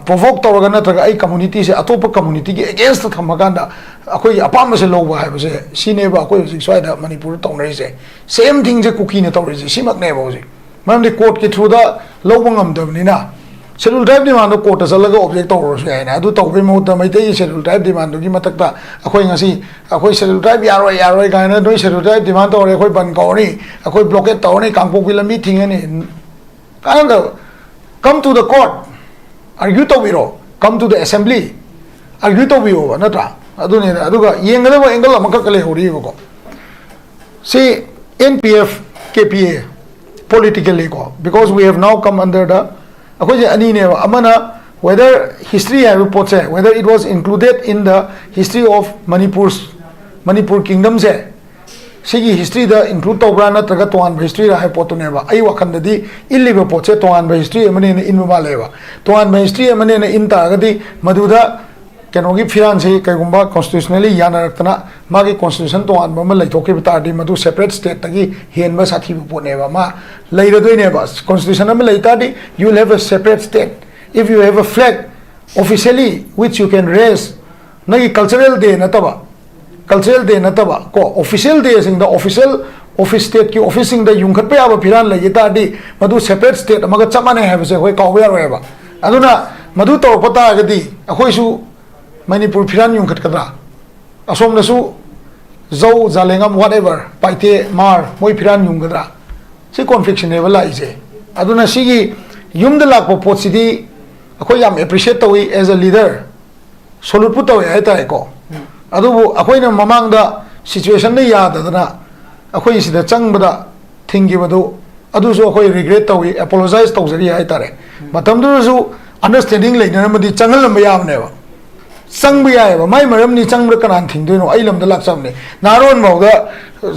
ꯄ꯭ꯔꯣꯚꯣꯛ ꯇꯧꯔꯒ, ꯅꯠꯇ꯭ꯔꯒ ꯑꯩ ꯀꯝꯃꯨꯅꯤꯇꯤꯁꯦ ꯑꯇꯣꯞꯄ ꯀꯝꯃꯨꯅꯤꯇꯤꯒꯤ ꯑꯦꯒꯦꯟꯁꯇ ꯊꯝꯃꯀꯥꯟꯗ ꯑꯩꯈꯣꯏꯒꯤ ꯑꯄꯥꯝꯕꯁꯦ ꯂꯧꯕ ꯍꯥꯏꯕꯁꯦ, ꯁꯤꯅꯦꯕ ꯑꯩꯈꯣꯏ ꯍꯧꯖꯤꯛ ꯁ꯭ꯋꯥꯏꯗ ꯃꯅꯤꯄꯨꯔꯗ ꯇꯧꯅꯔꯤꯁꯦ꯫ ꯁꯦꯝ ꯊꯤꯡꯁꯦ ꯀꯨꯀꯤꯅ ꯇꯧꯔꯤꯁꯦ ꯁꯤꯃꯛꯅꯦꯕ ꯍꯧꯖꯤꯛ꯫ ꯃꯔꯝꯗꯤ ꯀꯣꯔꯠꯀꯤ ꯊ꯭ꯔꯨꯗ ꯂꯧꯕ ꯉꯝꯗꯕꯅꯤꯅ, ꯁꯦꯗꯨꯜ ꯇ꯭ꯔꯥꯏꯕ ꯗꯤꯃꯥꯟꯗꯣ ꯀꯣꯔꯠꯇ ꯆꯠꯂꯒ ꯑꯣꯕꯖꯦꯛ ꯇꯧꯔꯁꯨ ꯌꯥꯏꯅ꯫ ꯑꯗꯨ ꯇꯧꯕꯩ ꯃꯍꯨꯠꯇ ꯃꯩꯇꯩꯒꯤ ꯁꯦꯗꯨꯜ ꯇ꯭ꯔꯥꯏꯕ ꯗꯤꯃꯥꯟꯗꯨꯒꯤ ꯃꯊꯛꯇ ꯑꯩꯈꯣꯏ ꯉꯁꯤ, "ꯑꯩꯈꯣꯏ ꯁꯦꯗꯨꯜ ꯇ꯭ꯔꯥꯏꯕ ꯌꯥꯔꯣꯏ, ꯌꯥꯔꯣꯏ" ꯀꯥꯏꯅ, "ꯅꯣꯏ ꯁꯦꯗꯨꯜ ꯇ꯭ꯔꯥꯏꯕ ꯗꯤꯃꯥꯟ ꯇꯧꯔꯦ, ꯑꯩꯈꯣꯏ ꯕꯟ ꯀꯧꯔꯅꯤ, ꯑꯩꯈꯣꯏ ꯕ꯭ꯂꯣꯀꯦꯠ ꯇꯧꯔꯅꯤ, ꯀꯥꯡꯄꯣꯛꯄꯤ ꯂꯝꯕꯤ ꯊꯤꯡꯉꯅꯤ"꯫ ꯀꯥꯟꯅꯗꯕ꯫ Come to the court, argue ꯇꯧꯕꯤꯔꯣ, come to the assembly, argue ꯇꯧꯕꯤꯌꯣꯕ, ꯅꯠꯇ꯭ꯔꯥ? ꯑꯗꯨꯅꯤꯅ꯫ ꯑꯗꯨꯒ ꯌꯦꯡꯒꯗꯕ ꯑꯦꯡꯒꯜ ꯑꯃꯈꯛ ꯂꯩꯍꯧꯔꯤꯕꯀꯣ꯫ ꯁꯤ N P F, K P A, politically ꯀꯣ, because we have now come under the, ꯑꯩꯈꯣꯏꯁꯦ ꯑꯅꯤꯅꯦꯕ꯫ ꯑꯃꯅ whether history ꯍꯥꯏꯕ ꯄꯣꯠꯁꯦ, whether it was included in the history of Manipur's, Manipur ꯀꯤꯡꯗꯝꯁꯦ ꯁꯤꯒꯤ ꯍꯤꯁꯇ꯭ꯔꯤꯗ ꯏꯟꯀ꯭ꯂꯨꯗ ꯇꯧꯕ꯭ꯔꯥ, ꯅꯠꯇ꯭ꯔꯒ ꯇꯣꯉꯥꯟꯕ ꯍꯤꯁꯇ꯭ꯔꯤꯔꯥ ꯍꯥꯏꯕ ꯄꯣꯠꯇꯨꯅꯦꯕ꯫ ꯑꯩ ꯋꯥꯈꯜꯗꯗꯤ ꯏꯜꯂꯤꯕ ꯄꯣꯠꯁꯦ ꯇꯣꯉꯥꯟꯕ ꯍꯤꯁꯇ꯭ꯔꯤ ꯑꯃꯅꯦꯅ ꯏꯟꯕ ꯃꯥꯜꯂꯦꯕ꯫ ꯇꯣꯉꯥꯟꯕ ꯍꯤꯁꯇ꯭ꯔꯤ ꯑꯃꯅꯦꯅ ꯏꯟ ꯇꯥꯔꯒꯗꯤ ꯃꯗꯨꯗ ꯀꯩꯅꯣꯒꯤ ꯐꯤꯔꯥꯟꯁꯤ ꯀꯩꯒꯨꯝꯕ ꯀꯣꯟꯁꯇꯤꯇ꯭ꯌꯨꯁꯅꯦꯜꯂꯤ ꯌꯥꯅꯔꯛꯇꯅ ꯃꯥꯒꯤ ꯀꯣꯟꯁꯇꯤꯇ꯭ꯌꯨꯁꯟ ꯇꯣꯉꯥꯟꯕ ꯑꯃ ꯂꯩꯊꯣꯛꯈꯤꯕ ꯇꯥꯔꯗꯤ, ꯃꯗꯨ ꯁꯦꯄꯔꯦꯠ ꯁ꯭ꯇꯦꯠꯇꯒꯤ ꯍꯦꯟꯕ ꯁꯥꯊꯤꯕ ꯄꯣꯠꯅꯦꯕ ꯑꯃ ꯂꯩꯔꯗꯣꯏꯅꯦꯕ꯫ ꯀꯣꯟꯁꯇꯤꯇ꯭ꯌꯨꯁꯟ ꯑꯃ ꯂꯩ ꯇꯥꯔꯗꯤ, you will have a separate state. If you have a flag officially which you can raise, ꯅꯪꯒꯤ ꯀꯜꯆꯔꯦꯜ ꯗꯦ ꯅꯠꯇꯕ, ꯀꯜꯆꯔꯦꯜ ꯗꯦ ꯅꯠꯇꯕ ꯀꯣ, ꯑꯣꯐꯤꯁꯤꯌꯦꯜ ꯗꯦꯁꯤꯡꯗ ꯑꯣꯐꯤꯁꯤꯌꯦꯜ ꯑꯣꯐꯤꯁ, ꯁ꯭ꯇꯦꯠꯀꯤ ꯑꯣꯐꯤꯁꯁꯤꯡꯗ ꯌꯨꯡꯈꯠꯄ ꯌꯥꯕ ꯐꯤꯔꯥꯜ ꯂꯩꯈꯤ ꯇꯥꯔꯗꯤ, ꯃꯗꯨ ꯁꯦꯄꯔꯦꯠ ꯁ꯭ꯇꯦꯠ ꯑꯃꯒ ꯆꯞ ꯃꯥꯟꯅꯩ ꯍꯥꯏꯕꯁꯦ ꯑꯩꯈꯣꯏ ꯀꯥꯎꯕ ꯌꯥꯔꯣꯏꯕ꯫ ꯑꯗꯨꯅ ꯃꯗꯨ ꯇꯧꯔꯛꯄ ꯇꯥꯔꯒꯗꯤ ꯑꯩꯈꯣꯏꯁꯨ ꯃꯅꯤꯄꯨꯔ ꯐꯤꯔꯥꯜ ꯌꯨꯡꯈꯠꯀꯗ꯭ꯔꯥ? ꯑꯁꯣꯝꯗꯁꯨ ꯖꯧ, ꯖꯥꯂꯦꯡꯉꯝ, whatever, ꯄꯥꯏꯇꯦ, ꯃꯥꯔ, ꯃꯣꯏ ꯐꯤꯔꯥꯜ ꯌꯨꯡꯒꯗ꯭ꯔꯥ? ꯁꯤ ꯀꯣꯟꯐ꯭ꯂꯤꯛꯁꯤꯅꯦꯕ ꯂꯥꯛꯏꯁꯦ꯫ ꯑꯗꯨꯅ ꯁꯤꯒꯤ ꯌꯨꯝꯗ ꯂꯥꯛꯄ ꯄꯣꯠꯁꯤꯗꯤ ꯑꯩꯈꯣꯏ ꯌꯥꯝ ꯑꯦꯄ꯭ꯔꯤꯁꯤꯌꯦꯠ ꯇꯧꯏ, as a leader, ꯁꯣꯂꯨꯠꯄꯨ ꯇꯧꯋꯦ ꯍꯥꯏꯇꯥꯔꯦꯀꯣ꯫ ꯑꯗꯨꯕꯨ ꯑꯩꯈꯣꯏꯅ ꯃꯃꯥꯡꯗ ꯁꯤꯆꯨꯋꯦꯁꯟꯅ ꯌꯥꯗꯗꯅ ꯑꯩꯈꯣꯏ ꯁꯤꯗ ꯆꯪꯕꯗ ꯊꯤꯡꯈꯤꯕꯗꯨ, ꯑꯗꯨꯁꯨ ꯑꯩꯈꯣꯏ ꯔꯤꯒ꯭ꯔꯦꯠ ꯇꯧꯏ, ꯑꯦꯄꯣꯂꯣꯖꯥꯏꯁ ꯇꯧꯖꯔꯤ ꯍꯥꯏꯇꯥꯔꯦ꯫ ꯃꯇꯝꯗꯨꯗꯁꯨ ꯑꯟꯗꯔꯁ꯭ꯇꯦꯟꯗꯤꯡ ꯂꯩꯅꯔꯝꯃꯗꯤ ꯆꯪꯍꯜꯂꯝꯕ ꯌꯥꯕꯅꯦꯕ꯫ ꯆꯪꯕ ꯌꯥꯏꯑꯕ꯫ ꯃꯥꯏ ꯃꯔꯝꯅꯤ, ꯆꯪꯕꯗ ꯀꯅꯥꯅ ꯊꯤꯡꯗꯣꯏꯅꯣ? ꯑꯩ ꯂꯝꯗ ꯂꯥꯛꯆꯕꯅꯦ꯫ ꯅꯍꯥꯔꯣꯟ ꯐꯥꯎꯗ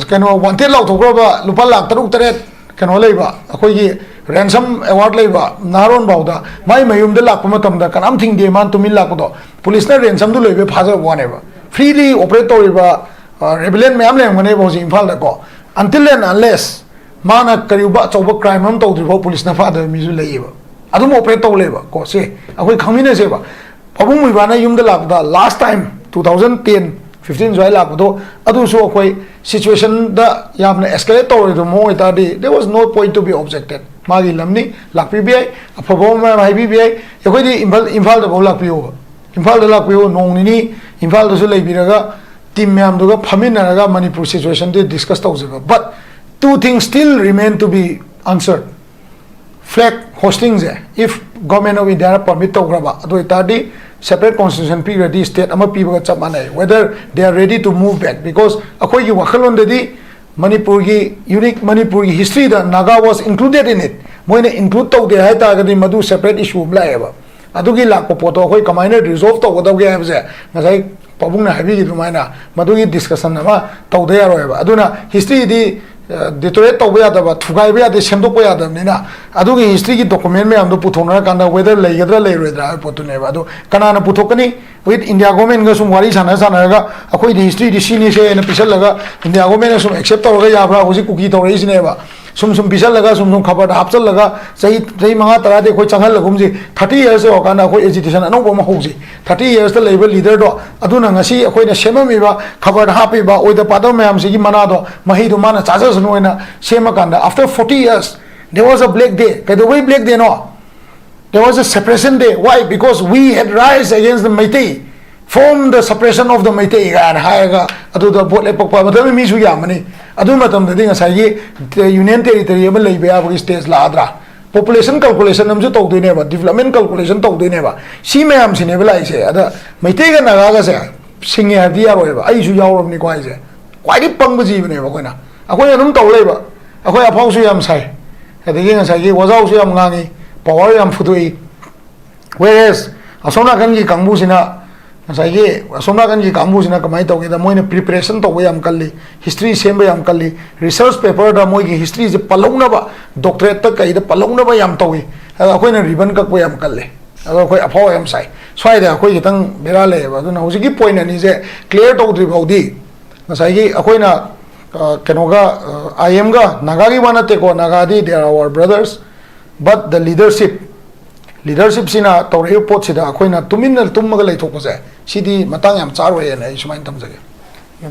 ꯀꯩꯅꯣ ꯋꯥꯟꯇꯦꯠ ꯂꯥꯎꯊꯣꯛꯈ꯭ꯔꯕ ꯂꯨꯄꯥ ꯂꯥꯛ ꯇꯔꯨꯛ ꯇꯔꯦꯠ ꯀꯩꯅꯣ ꯂꯩꯕ, ꯑꯩꯈꯣꯏꯒꯤ ꯔꯦꯟꯁꯝ ꯑꯦꯋꯥꯔꯗ ꯂꯩꯕ ꯅꯍꯥꯔꯣꯟ ꯐꯥꯎꯗ ꯃꯥꯏ ꯃꯌꯨꯝꯗ ꯂꯥꯛꯄ ꯃꯇꯝꯗ ꯀꯅꯥꯝ ꯊꯤꯡꯗꯦ꯫ ꯃꯥꯅ ꯇꯨꯃꯤꯟ ꯂꯥꯛꯄꯗꯣ ꯄꯨꯂꯤꯁꯅ ꯔꯦꯟꯁꯝꯗꯨ ꯂꯩꯕꯩ ꯐꯥꯖꯕ ꯋꯥꯅꯦꯕ꯫ ꯐ꯭ꯔꯤꯂꯤ ꯑꯣꯄꯔꯦꯠ ꯇꯧꯔꯤꯕ ꯔꯦꯕꯦꯂꯤꯌꯟ ꯃꯌꯥꯝ ꯂꯩꯔꯝꯒꯅꯦꯕ ꯍꯧꯖꯤꯛ ꯏꯝꯐꯥꯜꯗꯀꯣ꯫ Until and unless ꯃꯥꯅ ꯀꯔꯤꯒꯨꯝꯕ ꯑꯆꯧꯕ ꯀ꯭ꯔꯥꯏꯝ ꯑꯃ ꯇꯧꯗ꯭ꯔꯤꯐꯥꯎ ꯄꯨꯂꯤꯁꯅ ꯐꯥꯗꯕ ꯃꯤꯁꯨ ꯂꯩꯌꯦꯕ꯫ ꯑꯗꯨꯝ ꯑꯣꯄꯔꯦꯠ ꯇꯧ ꯂꯩꯕ ꯀꯣ꯫ ꯁꯦ ꯑꯩꯈꯣꯏ ꯈꯪꯃꯤꯟꯅꯁꯦꯕ꯫ ꯄꯥꯕꯨꯡ ꯃꯣꯏꯕꯥꯅ ꯌꯨꯝꯗ ꯂꯥꯛꯄꯗ last time two thousand ten fifteen ꯁ꯭ꯋꯥꯏ ꯂꯥꯛꯄꯗꯣ, ꯑꯗꯨꯁꯨ ꯑꯩꯈꯣꯏ ꯁꯤꯆꯨꯋꯦꯁꯟꯗ ꯌꯥꯝꯅ ꯑꯦꯁꯀꯦꯂꯦꯠ ꯇꯧꯔꯣꯏꯗꯕ ꯃꯑꯣꯡ ꯑꯣꯏꯇꯥꯔꯗꯤ, there was no point to be objected. ꯃꯥꯒꯤ ꯂꯝꯅꯤ, ꯂꯥꯛꯄꯤꯕ ꯌꯥꯏ, ꯑꯐꯕ ꯃꯌꯥꯝ ꯍꯥꯏꯕꯤꯕ ꯌꯥꯏ꯫ ꯑꯩꯈꯣꯏꯗꯤ ꯏꯝꯐꯥꯜ, ꯏꯝꯐꯥꯜꯗꯐꯥꯎ ꯂꯥꯛꯄꯤꯌꯣꯕ꯫ ꯏꯝꯐꯥꯜꯗ ꯂꯥꯛꯄꯤꯌꯣ, ꯅꯣꯡ ꯅꯤꯅꯤ ꯏꯝꯐꯥꯜꯗꯁꯨ ꯂꯩꯕꯤꯔꯒ ꯇꯤꯝ ꯃꯌꯥꯝꯗꯨꯒ ꯐꯝꯃꯤꯟꯅꯔꯒ ꯃꯅꯤꯄꯨꯔ ꯁꯤꯆꯨꯋꯦꯁꯟꯗꯤ ꯗꯤꯁꯀꯁ ꯇꯧꯁꯦꯕ꯫ But two things still remain to be answered. Flag hosting say, if Government of India ꯅ ꯄꯔꯃꯤꯠ ꯇꯧꯈ꯭ꯔꯕ, ꯑꯗꯨ ꯑꯣꯏꯇꯥꯔꯗꯤ ꯁꯦꯄꯔꯦꯠ ꯀꯣꯟꯁꯇꯤꯇ꯭ꯌꯨꯁꯟ ꯄꯤꯈ꯭ꯔꯗꯤ ꯁ꯭ꯇꯦꯠ ꯑꯃ ꯄꯤꯕꯒ ꯆꯞ ꯃꯥꯟꯅꯩ, whether they are ready to move back, because ꯑꯩꯈꯣꯏꯒꯤ ꯋꯥꯈꯜꯂꯣꯟꯗꯗꯤ ꯃꯅꯤꯄꯨꯔꯒꯤ ꯌꯨꯅꯤꯛ, ꯃꯅꯤꯄꯨꯔꯒꯤ ꯍꯤꯁꯇ꯭ꯔꯤꯗ Naga was included in it. ꯃꯣꯏꯅ ꯏꯟꯀ꯭ꯂꯨꯗ ꯇꯧꯗꯦ ꯍꯥꯏ ꯇꯥꯔꯒꯗꯤ ꯃꯗꯨ ꯁꯦꯄꯔꯦꯠ ꯏꯁꯨ ꯑꯃ ꯂꯥꯛꯑꯦꯕ꯫ ꯑꯗꯨꯒꯤ ꯂꯥꯛꯄ ꯄꯣꯠꯇꯣ ꯑꯩꯈꯣꯏ ꯀꯃꯥꯏꯅ ꯔꯤꯖꯣꯜꯕ ꯇꯧꯒꯗꯧꯒꯦ ꯍꯥꯏꯕꯁꯦ, ꯉꯁꯥꯏ ꯄꯥꯕꯨꯡꯅ ꯍꯥꯏꯕꯤꯈꯤ ꯑꯗꯨꯃꯥꯏꯅ, ꯃꯗꯨꯒꯤ ꯗꯤꯁꯀꯁꯟ ꯑꯃ ꯇꯧꯗ ꯌꯥꯔꯣꯏꯕ꯫ ꯑꯗꯨꯅ ꯍꯤꯁꯇ꯭ꯔꯤꯗꯤ ꯗꯤꯇꯣꯔꯦꯠ ꯇꯧꯕ ꯌꯥꯗꯕ, ꯊꯨꯒꯥꯏꯕ ꯌꯥꯗꯦ, ꯁꯦꯝꯗꯣꯛꯄ ꯌꯥꯗꯕꯅꯤꯅ, ꯑꯗꯨꯒꯤ ꯍꯤꯁꯇ꯭ꯔꯤꯒꯤ ꯗꯣꯀꯨꯃꯦꯟ ꯃꯌꯥꯝꯗꯣ ꯄꯨꯊꯣꯛꯅꯔꯀꯥꯟꯗ whether ꯂꯩꯒꯗ꯭ꯔꯥ ꯂꯩꯔꯣꯏꯗ꯭ꯔꯥ ꯍꯥꯏꯕ ꯄꯣꯠꯇꯨꯅꯦꯕ꯫ ꯑꯗꯣ ꯀꯅꯥꯅ ꯄꯨꯊꯣꯛꯀꯅꯤ? With India government ꯒ ꯁꯨꯝ ꯋꯥꯔꯤ ꯁꯥꯟꯅ ꯁꯥꯟꯅꯔꯒ ꯑꯩꯈꯣꯏꯗꯤ ꯍꯤꯁꯇ꯭ꯔꯤꯗꯤ ꯁꯤꯅꯤ ꯁꯦ ꯍꯥꯏꯅ ꯄꯤꯁꯜꯂꯒ ꯏꯟꯗꯤꯌꯥ ꯒꯣꯔꯃꯦꯟꯅ ꯁꯨꯝ ꯑꯦꯛꯁꯦꯞ ꯇꯧꯔꯒ ꯌꯥꯕ꯭ꯔꯥ? ꯍꯧꯖꯤꯛ ꯀꯨꯀꯤ ꯇꯧꯔꯛꯏꯁꯤꯅꯦꯕ꯫ ꯁꯨꯝ ꯁꯨꯝ ꯄꯤꯁꯜꯂꯒ, ꯁꯨꯝ ꯁꯨꯝ ꯈꯕꯔꯗ ꯍꯥꯞꯆꯜꯂꯒ, ꯆꯍꯤ, ꯆꯍꯤ ꯃꯉꯥ ꯇꯔꯥꯗꯤ ꯑꯩꯈꯣꯏ ꯆꯪꯍꯜꯂꯒꯨꯝꯁꯤ꯫ Thirty years ꯌꯧꯔꯀꯥꯟꯗ ꯑꯩꯈꯣꯏ ꯑꯦꯖꯤꯇꯦꯁꯟ ꯑꯅꯧꯕ ꯑꯃ ꯍꯧꯁꯤ꯫ Thirty years ꯇ ꯂꯩꯕ ꯂꯤꯗꯔꯗꯣ, ꯑꯗꯨꯅ ꯉꯁꯤ ꯑꯩꯈꯣꯏꯅ ꯁꯦꯝꯃꯝꯃꯤꯕ, ꯈꯕꯔꯗ ꯍꯥꯞꯄꯤꯕ ꯑꯣꯏꯗ ꯄꯥꯗꯕ ꯃꯌꯥꯝꯁꯤꯒꯤ ꯃꯅꯥꯗꯣ, ꯃꯍꯩꯗꯣ ꯃꯥꯅ ꯆꯥꯖꯁꯅꯨ ꯍꯥꯏꯅ ꯁꯦꯝꯃꯀꯥꯟꯗ, after forty years, there was a black day. ꯀꯩꯗꯧꯕꯩ black day no? There was a separation day. Why? Because we had rise against the Meitei, form the separation of the Meitei ꯀꯥꯏꯅ ꯍꯥꯏꯔꯒ ꯑꯗꯨꯗ ꯚꯣꯠ ꯂꯦꯞꯄꯛꯄ ꯃꯇꯝꯗ ꯃꯤꯁꯨ ꯌꯥꯝꯃꯅꯤ꯫ ꯑꯗꯨ ꯃꯇꯝꯗꯗꯤ ꯉꯁꯥꯏꯒꯤ union territory ꯑꯃ ꯂꯩꯕ ꯌꯥꯕꯒꯤ ꯁ꯭ꯇꯦꯖ ꯂꯥꯛꯑꯗ꯭ꯔꯥ? ꯄꯣꯄꯨꯂꯦꯁꯟ ꯀꯜꯀꯨꯂꯦꯁꯟ ꯑꯃꯁꯨ ꯇꯧꯗꯣꯏꯅꯦꯕ, ꯗꯤꯕ꯭ꯂꯞꯃꯦꯟ ꯀꯜꯀꯨꯂꯦꯁꯟ ꯇꯧꯗꯣꯏꯅꯦꯕ꯫ ꯁꯤ ꯃꯌꯥꯝꯁꯤꯅꯦꯕ ꯂꯥꯛꯏꯁꯦ꯫ ꯑꯗ ꯃꯩꯇꯩꯒ ꯅꯥꯒꯥꯒꯁꯦ ꯁꯤꯡꯉꯦ ꯍꯥꯏꯕꯗꯤ ꯌꯥꯔꯣꯏꯕ꯫ ꯑꯩꯁꯨ ꯌꯥꯎꯔꯕꯅꯤꯀꯣ ꯍꯥꯏꯁꯦ꯫ ꯈ꯭ꯋꯥꯏꯗꯒꯤ ꯄꯪꯕ ꯖꯤꯕꯅꯦꯕ ꯑꯩꯈꯣꯏꯅ꯫ ꯑꯩꯈꯣꯏꯅ ꯑꯗꯨꯝ ꯇꯧ ꯂꯩꯕ꯫ ꯑꯩꯈꯣꯏ ꯑꯐꯥꯎꯁꯨ ꯌꯥꯝ ꯁꯥꯏ, ꯑꯗꯒꯤ ꯉꯁꯥꯏꯒꯤ ꯋꯥꯖꯥꯎꯁꯨ ꯌꯥꯝ ꯉꯥꯡꯉꯤ, ꯄꯋꯥꯔ ꯌꯥꯝ ꯐꯨꯗꯣꯛꯏ꯫ Whereas ꯑꯁꯣꯝ ꯅꯥꯀꯟꯒꯤ ꯀꯥꯡꯕꯨꯁꯤꯅ, ꯉꯁꯥꯏꯒꯤ ꯑꯁꯣꯝ ꯅꯥꯀꯟꯒꯤ ꯀꯥꯡꯕꯨꯁꯤꯅ ꯀꯃꯥꯏꯅ ꯇꯧꯒꯦꯗ, ꯃꯣꯏꯅ ꯄ꯭ꯔꯤꯄꯦꯔꯦꯁꯟ ꯇꯧꯕ ꯌꯥꯝ ꯀꯜꯂꯤ, ꯍꯤꯁꯇ꯭ꯔꯤ ꯁꯦꯝꯕ ꯌꯥꯝ ꯀꯜꯂꯤ, ꯔꯤꯁꯔꯁ ꯄꯦꯄꯔꯗ ꯃꯣꯏꯒꯤ ꯍꯤꯁꯇ꯭ꯔꯤꯁꯦ ꯄꯜꯍꯧꯅꯕ, ꯗꯣꯛꯇꯔꯦꯠꯇ ꯀꯩꯗ ꯄꯜꯍꯧꯅꯕ ꯌꯥꯝ ꯇꯧꯏ꯫ ꯑꯗꯣ ꯑꯩꯈꯣꯏꯅ ꯔꯤꯕꯟ ꯀꯛꯄ ꯌꯥꯝ ꯀꯜꯂꯤ꯫ ꯑꯗꯣ ꯑꯩꯈꯣꯏ ꯑꯐꯥꯎ ꯌꯥꯝ ꯁꯥꯏ꯫ ꯁ꯭ꯋꯥꯏꯗ ꯑꯩꯈꯣꯏ ꯈꯤꯇꯪ ꯕꯦꯔꯥ ꯂꯩꯌꯦꯕ꯫ ꯑꯗꯨꯅ ꯍꯧꯖꯤꯛꯀꯤ ꯄꯣꯏꯟꯠ ꯑꯅꯤꯁꯦ ꯀ꯭ꯂꯤꯌꯥꯔ ꯇꯧꯗ꯭ꯔꯤ ꯐꯥꯎꯗꯤ ꯉꯁꯥꯏꯒꯤ ꯑꯩꯈꯣꯏꯅ ꯑ, ꯀꯩꯅꯣꯒ ꯑꯥꯏ ꯑꯦꯝꯒ ꯅꯥꯒꯥꯒꯤ ꯋꯥ ꯅꯠꯇꯦꯀꯣ, ꯅꯥꯒꯥꯗꯤ they are our brothers, but the leadership, ꯂꯤꯗꯔꯁꯤꯞꯁꯤꯅ ꯇꯧꯔꯛꯏꯕ ꯄꯣꯠꯁꯤꯗ ꯑꯩꯈꯣꯏꯅ ꯇꯨꯃꯤꯟꯅ ꯇꯨꯝꯃꯒ ꯂꯩꯊꯣꯛꯄꯁꯦ, ꯁꯤꯗꯤ ꯃꯇꯥꯡ ꯌꯥꯝ ꯆꯥꯔꯣꯏꯅ ꯑꯩ ꯁꯨꯃꯥꯏꯅ ꯊꯝꯖꯒꯦ꯫